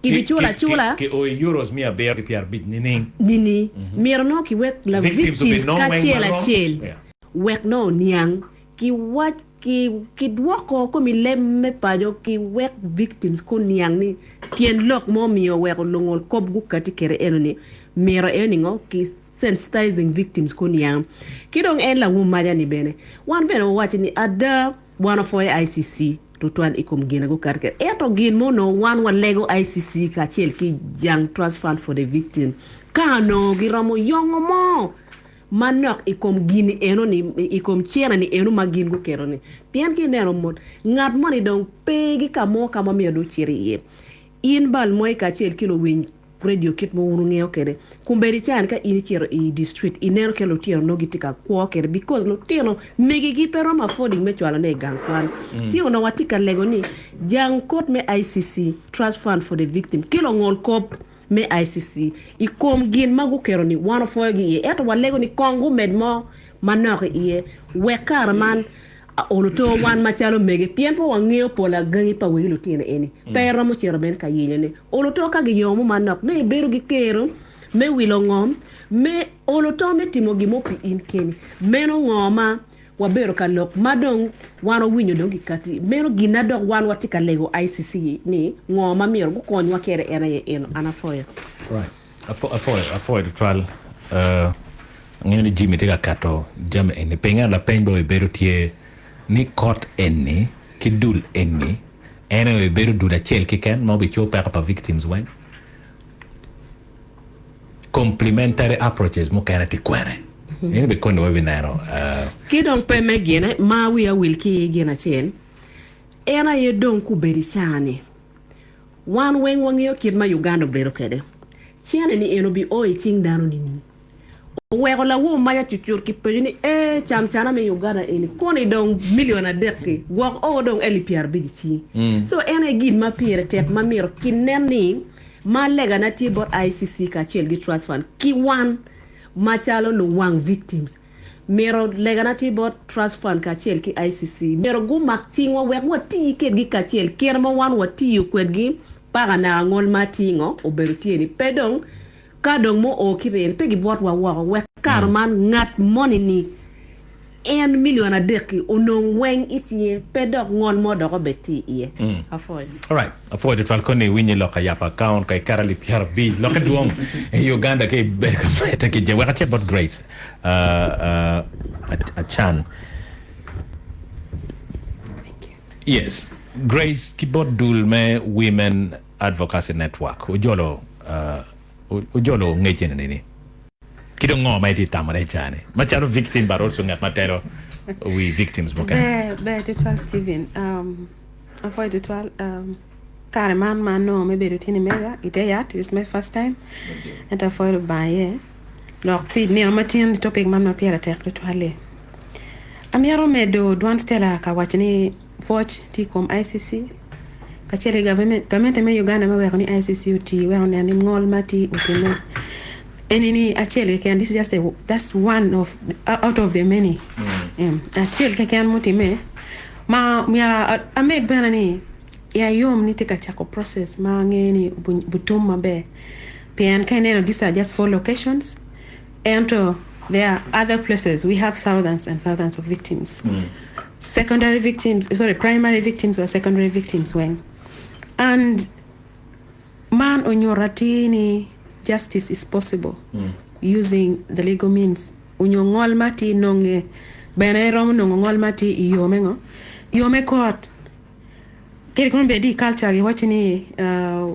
ki bi culo acula Ki o i euros miya abiro ki pyerabic nining? nini myero nongo ki wek la Victims obed victims nongo weng kacel marom? acel Yeah. wek nongo oniang ki wac ki ki dwoko komi leb me paco ki wek victims kuniang ni tyen lok mo omiyo oweko lungol kop gukati kede eno ni myero eno ni ngo ki sensitizing victims kuniang ki dong en lawum maca ni bene wan bene wawaco ni ada wan opwoyo ICC tutwal i kom gin gukati kede ento gin mo onongo wan walego ICC kacel ki jang trust fund for the victim ka onongo giromo yongo mo manok i kom gin eno-ni, i kom cene-ni eno ma gin guketo-ni. Pien ka ineno mot, ngat moni dong pe ki ka mo ka ma myero dong ocit iye. In bal moi kacel ki luwiny redio kit ma wun wungeyo kwede, kombeddi ca-ni ka in icito i distrit ineno kit lutino nongo gitye ka kwo kwede because lutino megigi pe romo affording me cwalone i gang kwan. Ci onongo watye ka lego ni jang kot me ICC, Trust Fund for the Victim, ki lungol kop me ICC i kom gin ma guketo ni wan opwoyogi iye, ento walego ni kong gumed mo manok iye wek kare man olo to wan macalo mege, pien pe wangeyo pol agangi pa wegi lutino eni pe romo cito bene ka yenyo ne. Olo to ka giyongo mo manok me ibedo gi kero me wilo ngom me olo to me timo gin mo pi in keni. Meno ngo ma Wabedo ka lok ma dong wan owinyo dong gikati. Meno gin a dok wan watye ka lego ICC ni ngo ma myero gukonywa kede en aye eno. An apwoyo. Right. Apwoyo, apwoyo tutwal. Uh, angeyo ni Jimmy tye ka keto jami eni piny. Ento lapeny bene obedo tye ni kot eni ki dul eni en aye obedo dul acel keken ma obicobo peko pa victims weng. Complementary approaches mukene tye kwene? In ibikoni wa ibineno. Ki dong pe me gine ma wiya wil ki gin acel, en aye dong kubedo i caa-ni. Wan weng wangeyo kit ma Uganda obedo kwede. Cene ni en obi o i cing dano nining? Oweko lawor maca cucut ki penyo ni, Ee, camcana me Uganda eni koni dong million adek-ki, gwok o dong elip pyerabic i cingi. So en aye gin ma pire tek ma myero ki nen ni Ma legana tye bot ICC kacel gi Trust Fund ki wan macalo luwang victims. Myero legana tye bot Trust Fund kacel ki ICC myero gumak cingwa wek wati kedgi kacel kit ma wan watiyo kwedgi paka naka ngol ma atingo obedo tye ni pe dong Ka dong mo oo ki rin, pe gibwotwa woko, wek kare man ngat moni-ni en milion adek-ki onong weng i cinge, pe dok ngol mo dok obed tye iye. Apwoyo. Alright, apwoyo tutwal koni iwinyo lok ayabo account ka iketo alip pyerabic lokke dwong i Uganda ka ibedo ka mete ki jami wek acit bot Grace uh, uh, Achan. Yes, Grace ki bot dul me Women Advocacy Network ojolo ojolo ngec eni nini? Ki dong ngo ma itye tamone i caa-ni macalo victim but also ngat ma telo wi victims mukene? Ber, ber tutwal Steven. Um, apwoyo tutwal um, kare man ma anongo me bedo tye ni mega i te yat, it's my first time. Ento apwoyo Lubanga aye. Dok pi nino ma tin i topic man ma pire tek tutwal-li. Amito medo dwan Stella ka waco ni pwoc tye i kom ICC. kacel ki gamente me Uganda me weko ni ICC oti wek onen ni ngol ma tye otime eni ni acel keken this is just a that's one of out of the many acel keken mutime ma myero amed bene ni iya yom ni tye ka cako process ma angeyo ni butum maber pien ka ineno these are just 4 locations ento there are other places we have thousands and thousands of victims secondary victims sorry primary victims or secondary victims weng and man onyuto atir ni justice is possible using the legal means onyo ngol ma atir nonge bene iromo nongo ngol ma atir i yo me ngo yo me kot. Kadi kono bed i culture giwaco ni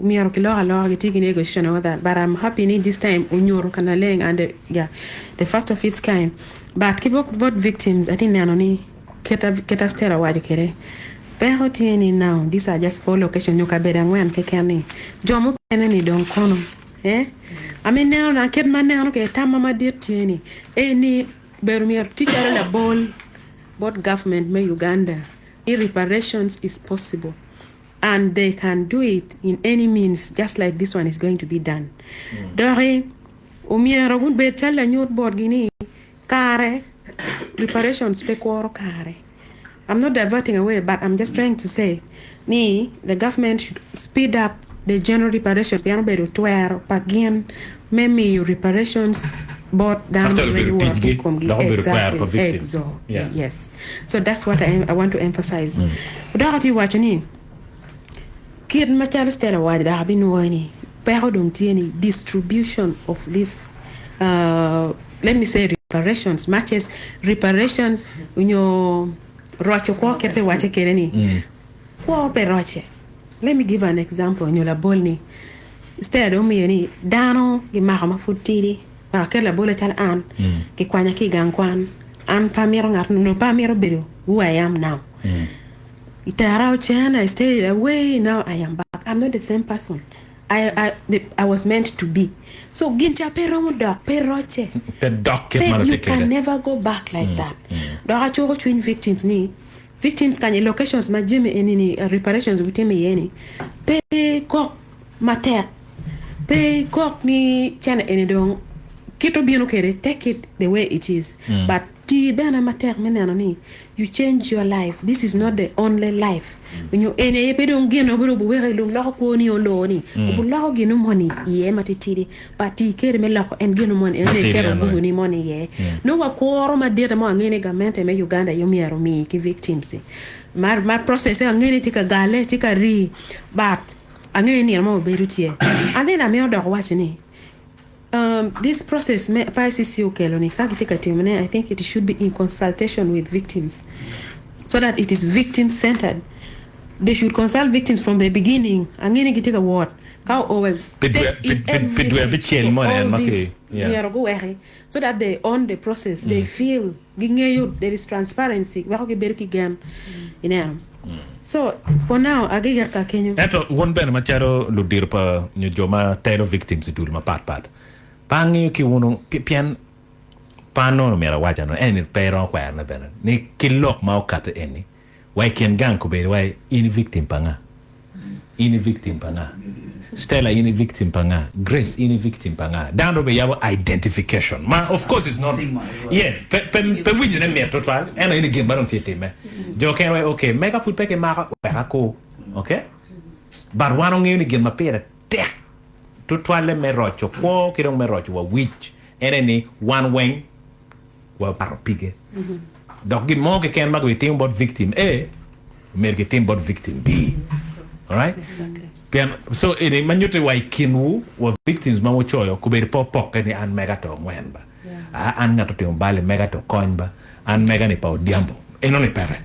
myero kilok aloka gitye ki negotiation and all that but I'm happy ni this time onyuto ka naleng and the, yeah, the first of its kind but ki bot victims atye neno ni kita kita Stella owaco kwede peko tye ni now these are just 4 location nyo kabedo angwen keken ni jo mukene ni dong kono eh ami neno na kit ma neno kwede tamma madit tye ni eni bedo myero tye calo labol bot government me Uganda ni reparations is possible and they can do it in any means just like this one is going to be done. Doki omyero gubed calo lanyut botgi ni kare reparations pe kworo kare. I'm not diverting away but I'm just trying to say ni the government should speed up the general reparations pien obedo twero pa gin me miyo reparations bot dano ma Actually lweny obedo woro ki ticgi i komgi. dok obedo twero pa Exactly. victim. Exo. Yeah. Yes. So that's what I, I want to emphasize. Dok atye waco ni kit macalo Stella owaco dok abinwoyo ni peko dong tye ni distribution of this uh, let me say reparations much as reparations nyo roco kwo kit ma iwaco kwede ni kwo pe roce. Let me give an example nyo labol ni Stella dong omiyo ni dano gimako ma pud tidi wek aket labole calo an kikwanya ki i gang kwan an pe amito ngat nyo pe amito bedo who I am now. Itera ocen I stayed away now I am back I'm not the same person I, I, the, I was meant to be. So gin ca pe romo dok pe roce. Pe dok kit Pe, ma you nongo tye can kwede. never go back like that. Dok acuko cwiny victims ni Victims kany i locations ma jami eni ni reparations gitimo iye ni pe kok matek pe kok ni cene eni dong kit obino kede take it the way it is but tii bene matek me neno ni you change your life this is not the only life nyo eni aye pe dong gin obedo obuweko i lum loko kwo ni oloo ni obuloko gino moni iye matitidi but tii kede me loko en gino moni en aye iketo guvu ni moni iye nongo wa kworo madit mo ange ni gamente me Uganda aye omyero omi ki victims ma ma process ange ni tye ka gale tye ka rii but ange ni nino mo obedo tye and then amito dok waco ni um, this process me pa ICC okelo ni ka gitye ka timo ne I think it should be in consultation with victims so that it is victim centered they should consult victims from the beginning ange ni gitye ka wot ka oo wek Pi dwe, take pi, in pi, pi every dwe stage abicel so moni en all ma ki, this yeah. myero guweki so that they own the process they feel gingeyo there is transparency weko gibedo ki gen ineno so for now agigek ka kenyo. Ento wun bene macalo ludito pa nyo jo ma telo victims i dul mapat pat pe angeyo ki wunu pien pe anono myero awac ano eni pe iromo kwero ne bene ni ki lok ma okate eni wa i kin gang kobedo wa in i victim pa nga? In i victim pa nga? Stella in i victim pa nga? Grace in i victim pa nga? Dano dong biyabo identification ma of course is not yeah pe pe pe winyo ne mit tutwal ento eni gin ma dong tye time jo kene wai okay mega pud pe kimako wek akur okay but wan wangeyo ni gin ma pire tek tutwalle me roco kwo ki dong me roco wa wic ene ni wan weng wa pige dok gin mo keken ma gibitimo bot victim A myero gitim bot victim B. Alright? Pien so eni ma nyutte wa i kinwu wa victims ma wucoyo kobedo pe opokke ni an mega to ongwen ba. Ah, an ngat otimo bal i mega to kony ba. An mega ni pa Odhiambo. Eno ni peke.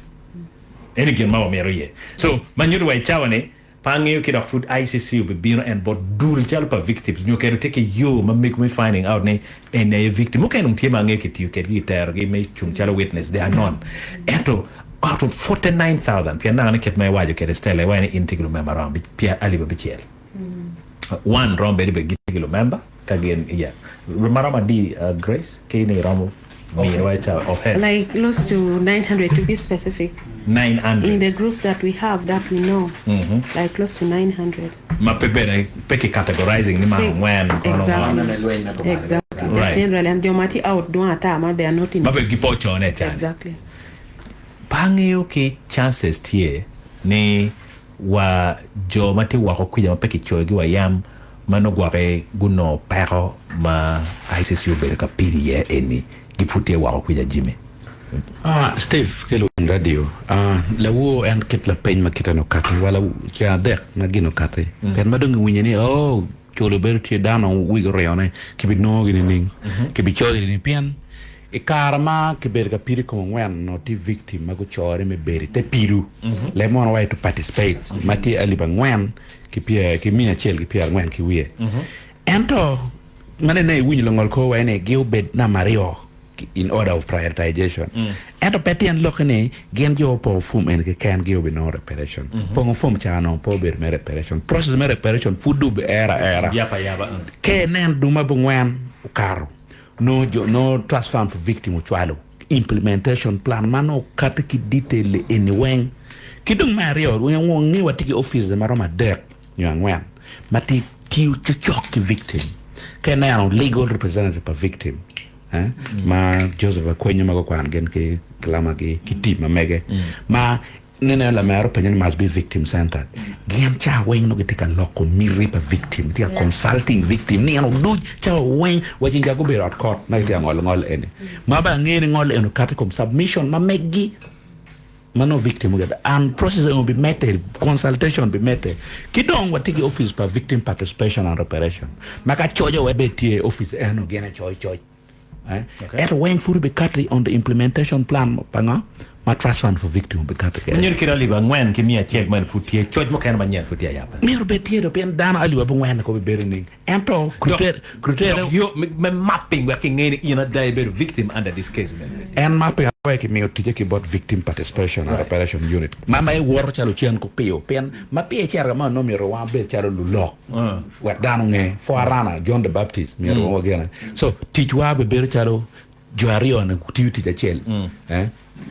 Eni gin ma wamito iye. So ma nyutte wa i cawa ni Pe angeyo ki dok pud ICC obibino en bot dul calo pa victims nyo kede tye ki yo ma mego me finding out ni eni aye victim. Mukene dong tye ma angeyo ki tiyo kedgi ki terogi me cung calo witness they are known. Ento out of 49,000 pien naka ni kit ma iwaco kede Stella iwaco ni in tye ki lumemba romo pyer alip abicel. One romo bedo bene gitye ki lumemba ka gin yeah. Maromo adi Grace ki ni iromo miniwa i cawa off head. Like close to 900 to be specific. 900. In the groups that we have that we know, like close to 900. Ma pe bene pe ki categorizing ni man ongwen kono Exactly. Exactly. Just Right. generally and jo ma tye out dwong ata ma they are not in Ma pe groups. gipo cone cani. Exactly. Pe angeyo ki chances tye ni wa jo ma tye woko kwica ma pe kicoyogi wa yam ma nongo gwoki gunongo peko ma ICC obedo ka pido iye eni gi pud tye woko kwica Jimmy. Ah, Steve ki luwiny radio, ah, lawor en kit lapeny ma kite ni okati wa ceng adek ma gin okati. Pien ma dong iwinyo ni oh colo bedo tye dano wigi oringo ne kibinongo gi nining, kibicoyo nining pien i kare ma kibedo ka pido i kom ongwen onongo tye victim ma gucore me bedo i te pido leb mono waci to participate ma tye alip angwen ki pyer ki miya acel ki pyerangwen ki wiye. Ento ma nene iwinyo langol kor waci ni gi obed namba aryo in order of prioritization. Ento pe tyen lokke ni gin jo opongo form eni keken gi obinongo reparation. Pongo form ca onongo pe obedo me reparation. Process me reparation pud dong obiero aera. Ka inen duma abongwen okato, nongo jo nongo Trust Fund for Victim ocwalo implementation plan ma nongo okati ki detail eni weng. Ki dong me aryo, wange watye ki offices maromo adek nyo angwen ma tye tiyo cocok ki victim. Ka ineno legal representative pa victim eh, ma Joseph Akwenyo ma gukwano gin ki Kalama-gi ki team ma mege ma nene lamera openyo ni must be victim centered. Gin ca weng nongo gitye ka loko miti pa victim, gitye ka consulting victim nino duc cawa weng wa ceng ca gubedo ot kot ma gitye ka ngolo ngol eni. Ma bene angeyo ni ngol eni okato i kom submission ma meggi. Ma nongo victim ogeto and process eno bi mete, consultation bi mete. Ki dong watye ki office pa victim participation and reparation ma ka coco wek bed tye i office eno gin aye coyo coc. Eh? Ento weng pud obi kati on the implementation plan pa ngo? Ma trust fund for victim obi kati kwede. Myero kit alip angwen ki miya acel meno pud tye, coc mukene manyen pud tye ayaba. Myero obed tye do pien dano alip abongwen ko bibedo ning? Ento Dok dok yo me mapping wek kinge ni in ada ibedo victim under this case myero obed tye. En mapping aye kimiyo ticce ki bot Victim Participation and Reparation Unit ma ma iwoto calo cen kupiyo pien ma peya icito ka ma onongo myero wan wabed calo lulok wek dano onge Forerunner John the Baptist myero wan wagene so ticwa bibedo calo Jo aryo-ni gutiyo tic acel.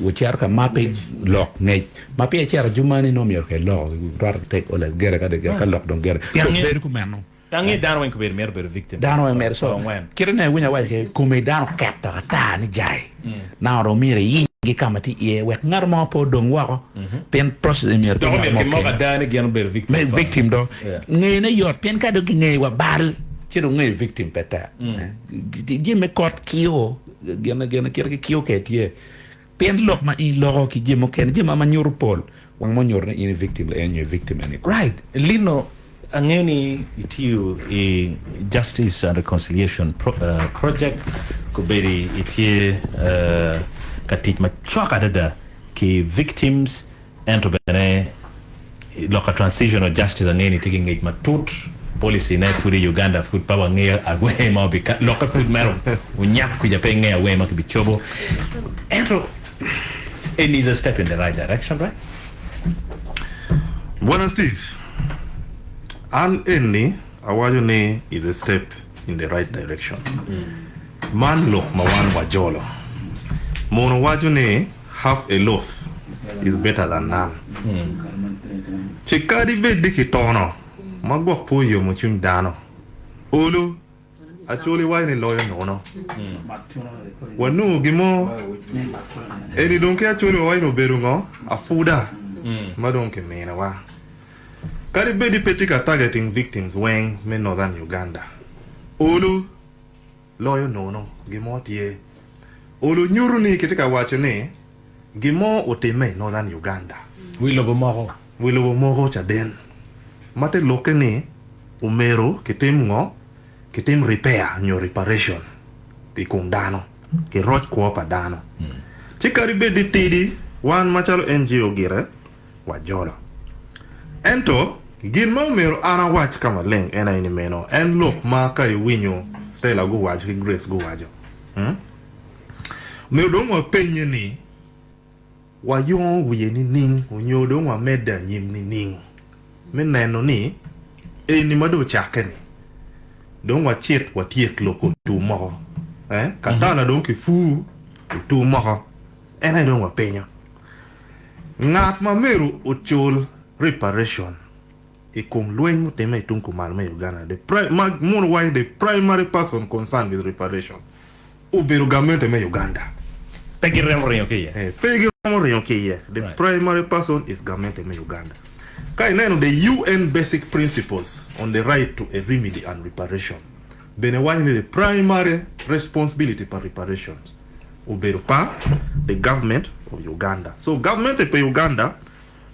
Wucito ka mape lok ngec. Ma peya icito jumani nongo myero ka iloko rwate ki tek ole gere ka gere ka lok dong gere. So bedo kumeno. Ange dano weng kobedo mito bedo victim. Dano weng mito so kite ne iwinyo awaco ke kome dano oketo ata ni jai. Now dong myero iyinygi ka ma tye iye wek ngat mo pe odong woko pien process eni myero pe ngat mo kimok ada ni gin obedo victim. Me victim do. Ngeyone yot pien ka dong kingeyo wa bal ci dong ngeyo victim pe tek. Jami me kot kiyo gin gin kit ki kiyo kede tye pien lok ma in iloko ki jami mukene jami ma nyuto pol wang ma onyuto ni in i victim laen nyo i victim eni. Right Lino angeyo ni itiyo i Justice and Reconciliation Project kobedi itye ka tic macok adada ki victims Ento bene i lok ka transitional justice angeyo ni tye ki ngec matut, policy ne pud i Uganda pud pe wangeyo awer ma obi lokke pud mere onyak kwica pe ingeyo awer ma kibi cobo ento it is a step in the right direction right? Bwana Steve, an eni awaco ni is a step in the right direction. Man lok ma wan wajolo. Muno waco ni Half a loaf is better than none. Ci kadi bed ni kitono ma gwok pe oyomo cwiny dano, olo Acholi waco ni loyo nono. Wanongo gin mo eni dong ki Acholi wawaco ni obedo ngo? Apuda ma dong kiminiwa. Kadi bed ni pe tye ka targeting victims weng me Northern Uganda, olo loyo nono gin mo tye. Olo nyuto ni kitye ka waco ni gin mo otimme i Northern Uganda. Wi lobo moko. Wi lobo moko caden ma te lokke ni omero kitim ngo? Kitim repair nyo reparation i kom dano, kiroc kwo pa dano. Ci kadi bed ni tidi, wan macalo NGO gire wajolo. Ento, gin ma omyero an awac ka maleng en aye ni meno en lok ma ka iwinyo Stella guwaco ki Grace guwaco, myero dong wapenye ni, Wayongo wiye nining onyo dong wamedde anyim nining me neno ni eni ma dong ocakke-ni dong wacit watyek lok otum moko? Katala dong kipur otum moko, en aye dong wapenyo. Ngat ma myero ocul reparation i kom lweny mutimme i tung kumalo me Uganda, the pri, ma muno waco the primary person concerned with reparation obedo gamente me Uganda. Pe giromo ringo ki iye. Eh, pe giromo ringo ki iye. The Right. primary person is gamente me Uganda. Ka ineno the UN Basic Principles on the Right to a Remedy and Reparation bene waco ni the primary responsibility pa reparations obedo pa the government of Uganda. So gamente pa Uganda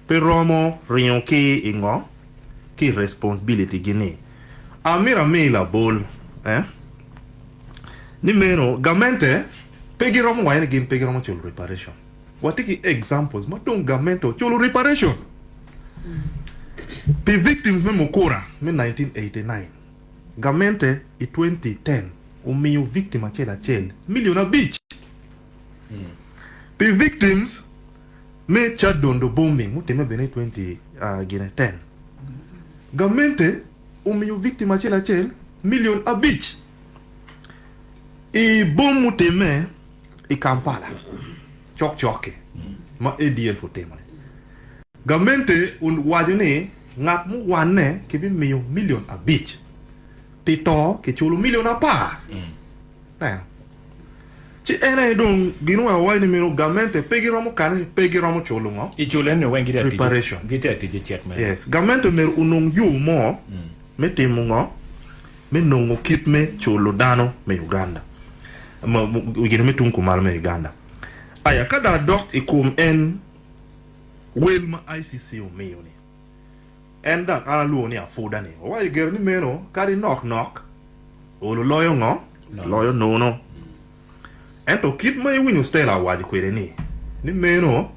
pe romo ringo ki i ngo? Ki i responsibility gi ni. Amito ami labol eh ni meno gamente pe giromo waco ni gin pe giromo culo reparation. Watye ki examples ma dong gamente oculo reparation pi victims me Mukura me 1989. Gamente i 2010 omiyo victim acel acel million abic pi victims me Kyadondo bombing mutimme bene i 2010. Gamente omiyo victim acel acel million abic i bom mutimme i Kampala cokcok-ki ma ADF otimo-ni. Gamente owaco ni ngat muwanne kibimiyo milion abic, pi to kiculo milion apar. Neno. Ci en aye dong gin oweko waco ni meno gamente pe giromo kane ni pe giromo culo ngo? I culo eni weng gitye atic Reparation. gitye atic i cik meno. Yes. Gamente myero onong yo mo me timo ngo? Me nongo kit me culo dano me Uganda. Ma, gin me tung kumalo me Uganda. Aya ka dong adok i kom en wel ma ICC omiyo ni, en dok an alwongo ni apuda ni, wawaco gire ni meno kadi nok nok olo loyo ngo? Loyo nono. Ento kit ma iwinyo Stella owaco kwede ni, ni meno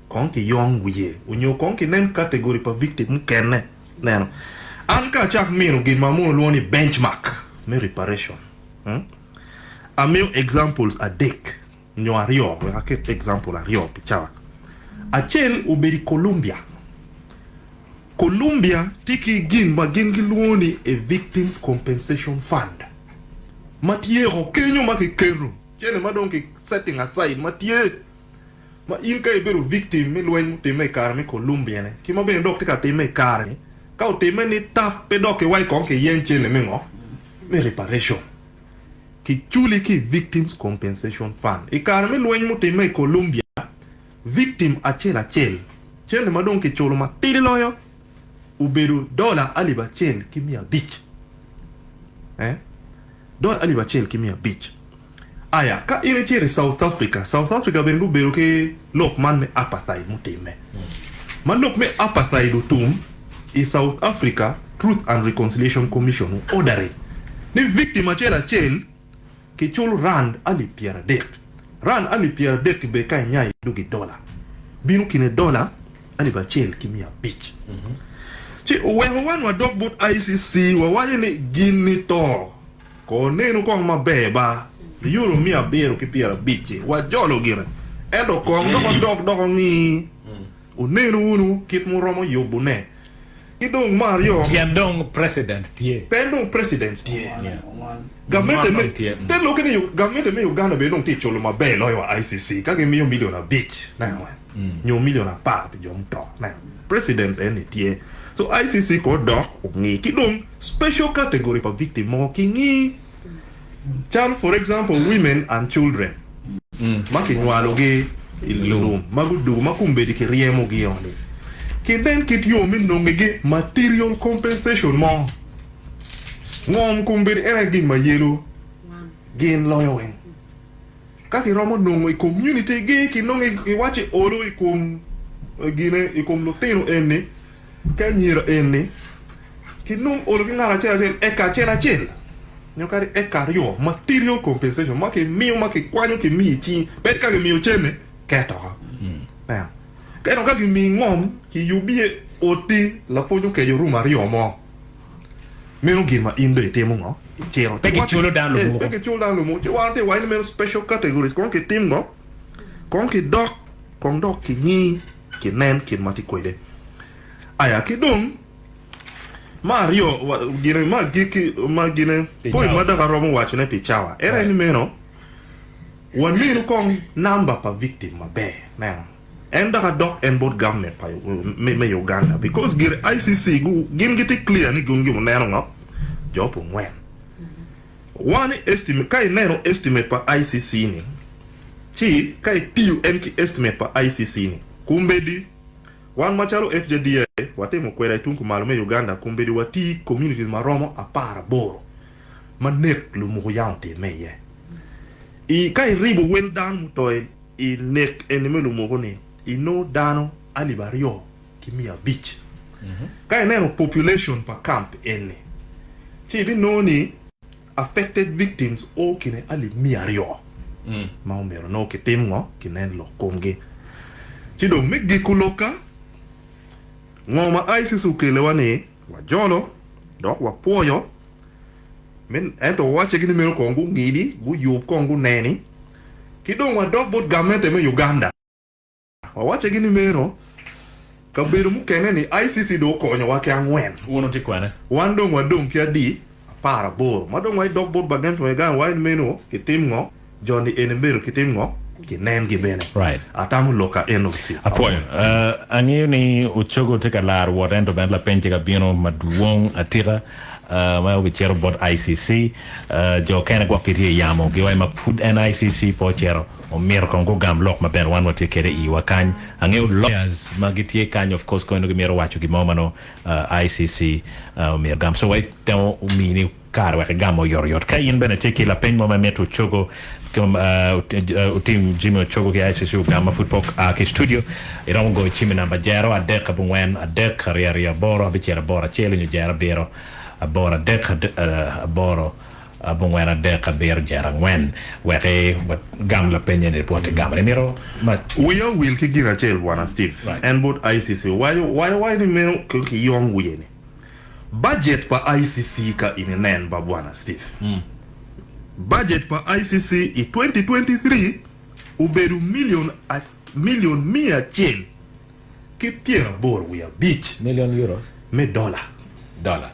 kong kiyong wiye onyo kong kinen category pa victim mukene. Neno, an ka acak mino gin ma mono lwongo ni benchmark me reparation, amiyo examples adek. Nyo aryo, wek aket example aryo pi cawa. Acel obedo i Columbia. Columbia tye ki gin ma gin gilwongo ni a Victims Compensation Fund ma tye o kenyo ma kiketo cene ma dong ki setting aside ma tye ma in ka ibedo victim me lweny mutimme i kare me Columbia ni ki ma bene dok tye ka timme i kare ni ka otimme ni tap pe dok kiwaci kong kiyeny cene me ngo me reparation. Kiculi ki i Victims Compensation Fund. I kare me lweny mutimme i Columbia, victim acel acel cente ma dong kiculo matidi loyo obedo dola alip acel ki miya abic. Eh, dola alip acel ki miya abic. Aya, ka in icito i South Africa, South Africa bene gubedo ki lok man me apartheid mutimme. Ma lok me apartheid otum, i South Africa, Truth and Reconciliation Commission o-ordering ni victim acel acel kicul rand alip 30. Rand alip 30 bene ka inyayo idwogo i dola, bino kine dola alip acel ki miya abic. Ci oweko wan wadok bot ICC wawaco ni gin-ni to ko nenu kong maber ba, euro miya abiro ki pyerabic-ci wajolo gire, ento kong dok odok dok ongi. Wunenu wunu kit muromo yubone. Ki dong me aryo. Pien dong president tye. Pien dong president tye. Gamente me, te lokke ni gamente me Uganda bene dong tye culo maber loyo wa ICC ka gimiyo million abic neno nyo million apar pi jo muto neno. President en ni tye. So ICC ko dok ongi ki dong special category pa victim mogo ki ngi. Calo for example women and children ma kinywalogi i lum ma gudugo ma kombeddi kiryemogi o ni kinen kit yo me nongigi material compensation mo. Ngom kombeddi en aye gin ma yelo gin loyo weng. Ka kiromo nongo i community gi kinongo iwaci olo i kom gine i kom lutino eni Ki anyira eni, kinong olo ki ngat acel acel eka acel acel nyo kadi eka aryo, material compensation, ma kimiyo ma kikwanyo kimiyo i cingi, pe ka kimiyo cente keto oko. Neno. Ento ka kimiyi ngom, kiyubbi iye oti lapwony okeco room aryo mo, meno gin ma in dong itimo ngo? Icito. Pe kiculo dano Eh, lumuku. pe kiculo dano lumuku. Ci wan watye ka waco ni meno special categories kong kitim ngo? Kong kidok, kong dok kingi. Kinen kit ma tye kwede. Aya ki dong ma aryo gine ma agikki ma gine point ma dok aromo wacone pi cawa en aye ni meno wanenu kong namba pa victim maber neno. En dok adok en bot government pa me Uganda because gire ICC gu gin gitye clear ni gin gimo neno ngo jo pa ongwen. Wan i estimate ka ineno estimate pa ICC ni ci ka itiyo en ki estimate pa ICC ni kombeddi wan macalo FJDA watimo kweda i tung kumalo me Uganda kombeddi wati i communities maromo aparaboro ma nek lumuku yam otimme iye. I ka iribo wel dano muto i nek eni me lumuku ni inongo dano alip aryo ki 500. Ka ineno population pa camp eni ci ibinongo ni affected victims o kine alip 200 ma omyero nongo kitim ngo kinen lok komgi. Ci dong me giko lokka ngo ma ICC okelewa ni wajolo dok wapwoyo Me, ento wawacce-gi ni meno kong gungidi, guyub kong guneni, ki dong wadok bot gamente me Uganda. Wawacce-gi ni meno kabedo mukene-ni ICC dong okonyowa ki angwen. Wun wutye kwene? Wan dong wadong ki adi? Aparaboro. Ma dong waidok bot bagente me Uganda wawaco ni meno kitim ngo? Jo-ni eni myero kitim ngo? Kinengi bene. Right. Atamo lok ka eno ci. Apwoyo. Angeyo ni Ocogo tye ka laro wot ento bene lapeny tye ka bino madwong atika ma obicito bot ICC. Jo kene gwok gitye i yamo giwaco ma pud en ICC pe ocito omito kong gugam lok ma bene wan watye kede i iwa kany. Angeyo lawyers ma gitye kany of course kono gimito waco gin mo ma nongo ICC omyero ogam. So watemo mini kare wek igam oyotoyot. Ka in bene itye ki lapeny mo ma imito Ocogo otim Jimmy Ocogo ki ICC ogam ma pud pe oa ki i studio, iromo goyo cim i namba jero adek abongwen adek aryo aryo aboro abicel aboro acel onyo jero abiro aboro adek aboro abongwen adek abiro jero angwen wek igam lapeny eni bot igamo ni mito ma Wiya owil ki gin acel bwana Steve, en bot ICC waco waco ni meno ki yong wiye ni. Budget pa ICC ka in inen ba bwana Steve. Budget pa ICC i 2023 obedo million million 185 Million euros? me dollar. Dollar.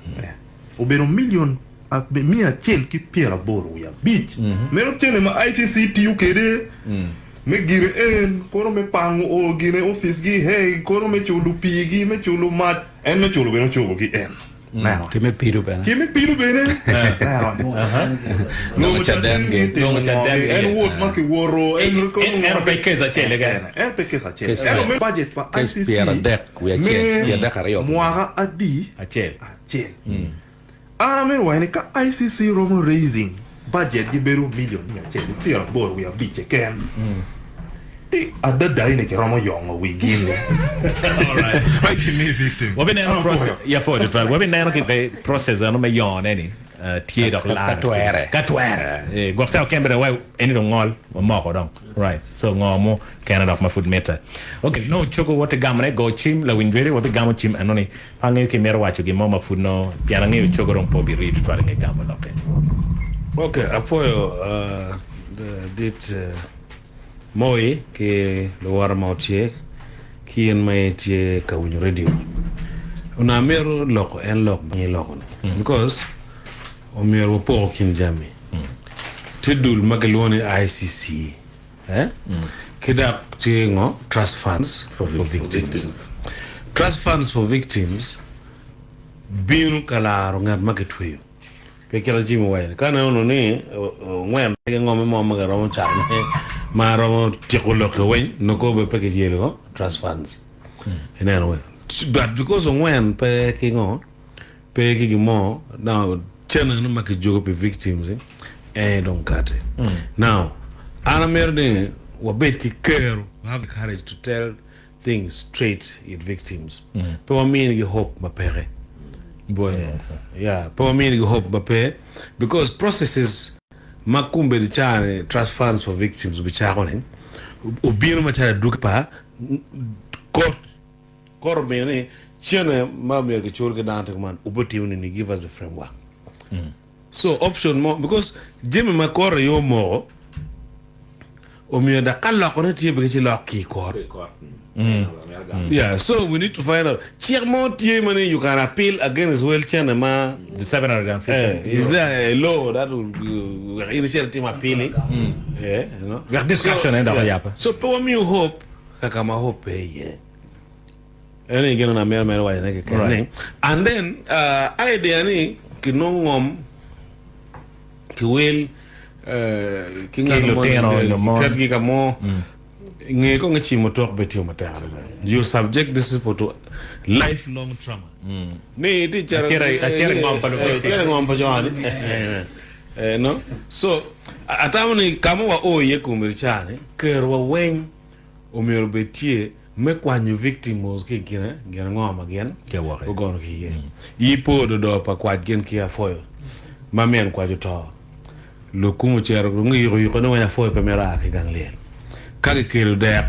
Obedo million 185. Meno cene ma ICC tiyo kede me gine en kono me pango o gine office gi hey kono me culo pii gi me culo mac En me culo bene ocobo ki en. Neno. Ki me pido bene. Ki me pido bene. Neno. Nongo caden gi timo ngo gi. En wot ma kiwoto. Ento pe case acel keken. En pe case acel. Ento me budget pa ICC me mwaka adi? Acel. Acel. An amito waco ni ka ICC romo raising budget gi bedo million 185 keken ti adada eni kiromo yongo wi gin ni wek kimi victim. Wabineno process ya pwoyo tutwal wabineno ki process eno me yongo ne ni tye dok Ka twere. Ka twere. Gwok ca oken bene wa eni dong ngol wamoko dong right so ngo mu kene dok ma pud mitte. Ok nongo cogo woti gamo ne go cim lawiny radio wabigamo cim eno ni Pe angeyo ka imito waco gin mo ma pud nongo, pien angeyo cogo dong pe obirii tutwal i nge gamo lokke. Ok, apwoyo dit Moi ki luwota ma wutye ki in ma itye ka winyo radio. Onongo amito loko en lok ma iloko ni because omyero wapoko kin jami. Tye dul ma kilwongo ni ICC. Ki dok tye ngo? Trust funds for victims. Trust funds for victims bino ka laro ngat ma kitweyo. Pe kit ma Jimmy owaco ni, ka aneno ni ongwen pe ki ngome mo ma kiromo catone ma romo tyeko lokke weng, nongo kor pe kiyelo ngo? Trust funds. Ineno weng. But because ongwen pe ki ngo? Pe ki gin mo now cen eno ma kijuko pi victims en aye dong kati. Now an amito ni wabed ki kero we have the courage to tell things straight it victims. Pe wamini gi hope ma peke. Yeah, pe wamini gi hope ma pe because processes ma kombeddi ca ni trust funds for victims obicako ni obino macalo adwogi pa court. Koro omiyo ni cene ma myero kicul ki dano tye kuman obitimo nini give us the framework. So option mo because jami ma kore aye omoko omiyo dok ka lokone tye bene ci lok ki i kot. Yeah, so we need to find out cik mo tye ma ni you can appeal against wel cene ma The 750 Eh, is there a law that will wek in icit itim appeal-i? Yeah, you know. Wek discussion en dok So, yeah. oyabe. So pe wamiyo hope. ka ka ma hope pe iye. En aye gin ma amito mere wacone keken ni and then idea ni kinong ngom ki wel ki ngat mo ketgi ka mo nge kong icimo tok bene tye matek adada you subject these people to life long trauma ni itye cito acito i ngom pa jo-ni no so atamo ni ka ma wao iye kombeddi ca-ni kerowa weng omyero obed tye me kwanyo victims ki i kine gin ango ma gin gugono ki iye. Yi po ododo pa kwac gin ki apwoyo ma min kwac oto. Lukum ocito dong giyiko yiko ni weng apwoyo pe mito a ki gang lyel. Ka gikelo dek,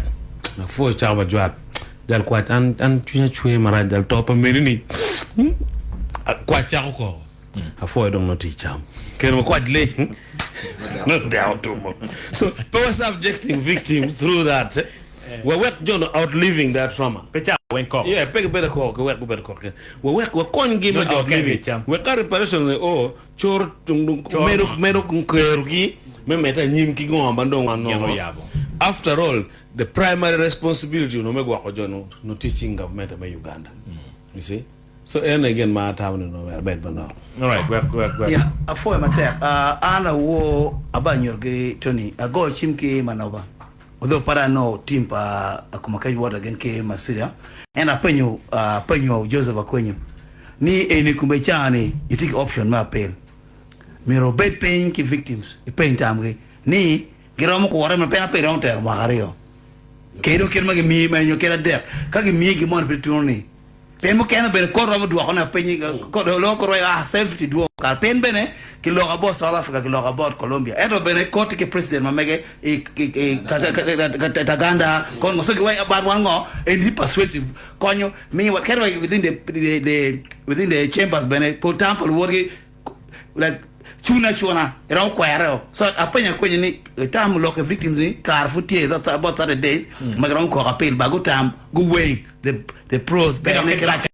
apwoyo cako ma jwat. Jal kwac an an cwinya cwer marac jal to pa meni ni kwac cako koko. Apwoyo dong nongo tye i cam. Keno ma kwac leng nongo dek otumo. So pe wa subjecting victims through that. Wawek jo no outliving their trauma. Pe ca weng koko. Yeah, pe gibedo koko ki wek gubedo koko keken. Wawek wakony gi me outliving. Wek ka reparation ni o coro medo medo kerogi me medde anyim ki ngo ma dong wan nongo. After all, the primary responsibility onongo me gwoko jo no no tye cing government me Uganda. You see? So en aye gin ma atamo ni onongo myero abed manok. Alright, wek wek wek. Yeah, apwoyo matek. Uh, an awor aba nyuto ki Tony, agoyo cim ki Manoba. Although pe anongo team pa Akumakec Water gin ki Masuda, ento apenyo apenyo Joseph Akwenyo ni eni kome ca ni itye ki option me appeal. Myero obed piny ki victims ipeny tamgi ni giromo kure ma pien appeal romo tero mwaka aryo. Kede kit ma gimiyi nyo kede adek ka gimiyi gin moni pe tuno ni Pien mukene bene kot romo dwoko ne piny kot loko kot waco ah safety dwong kare pien bene ki loko bot South Africa ki loko bot Colombia ento bene kot tye ki president ma mege i Taganda kon ngo so gi waco but wan ngo en tye persuasive konyo miyo wa kadi wa within the the within the chambers bene pol tam pa luwotgi like cune acuna iromo kwere o so apenyo akwenya ni itam lok i victims ni kare pud tye about 30 days ma giromo koko apil ba gutam guweng the the pros bene ki rac.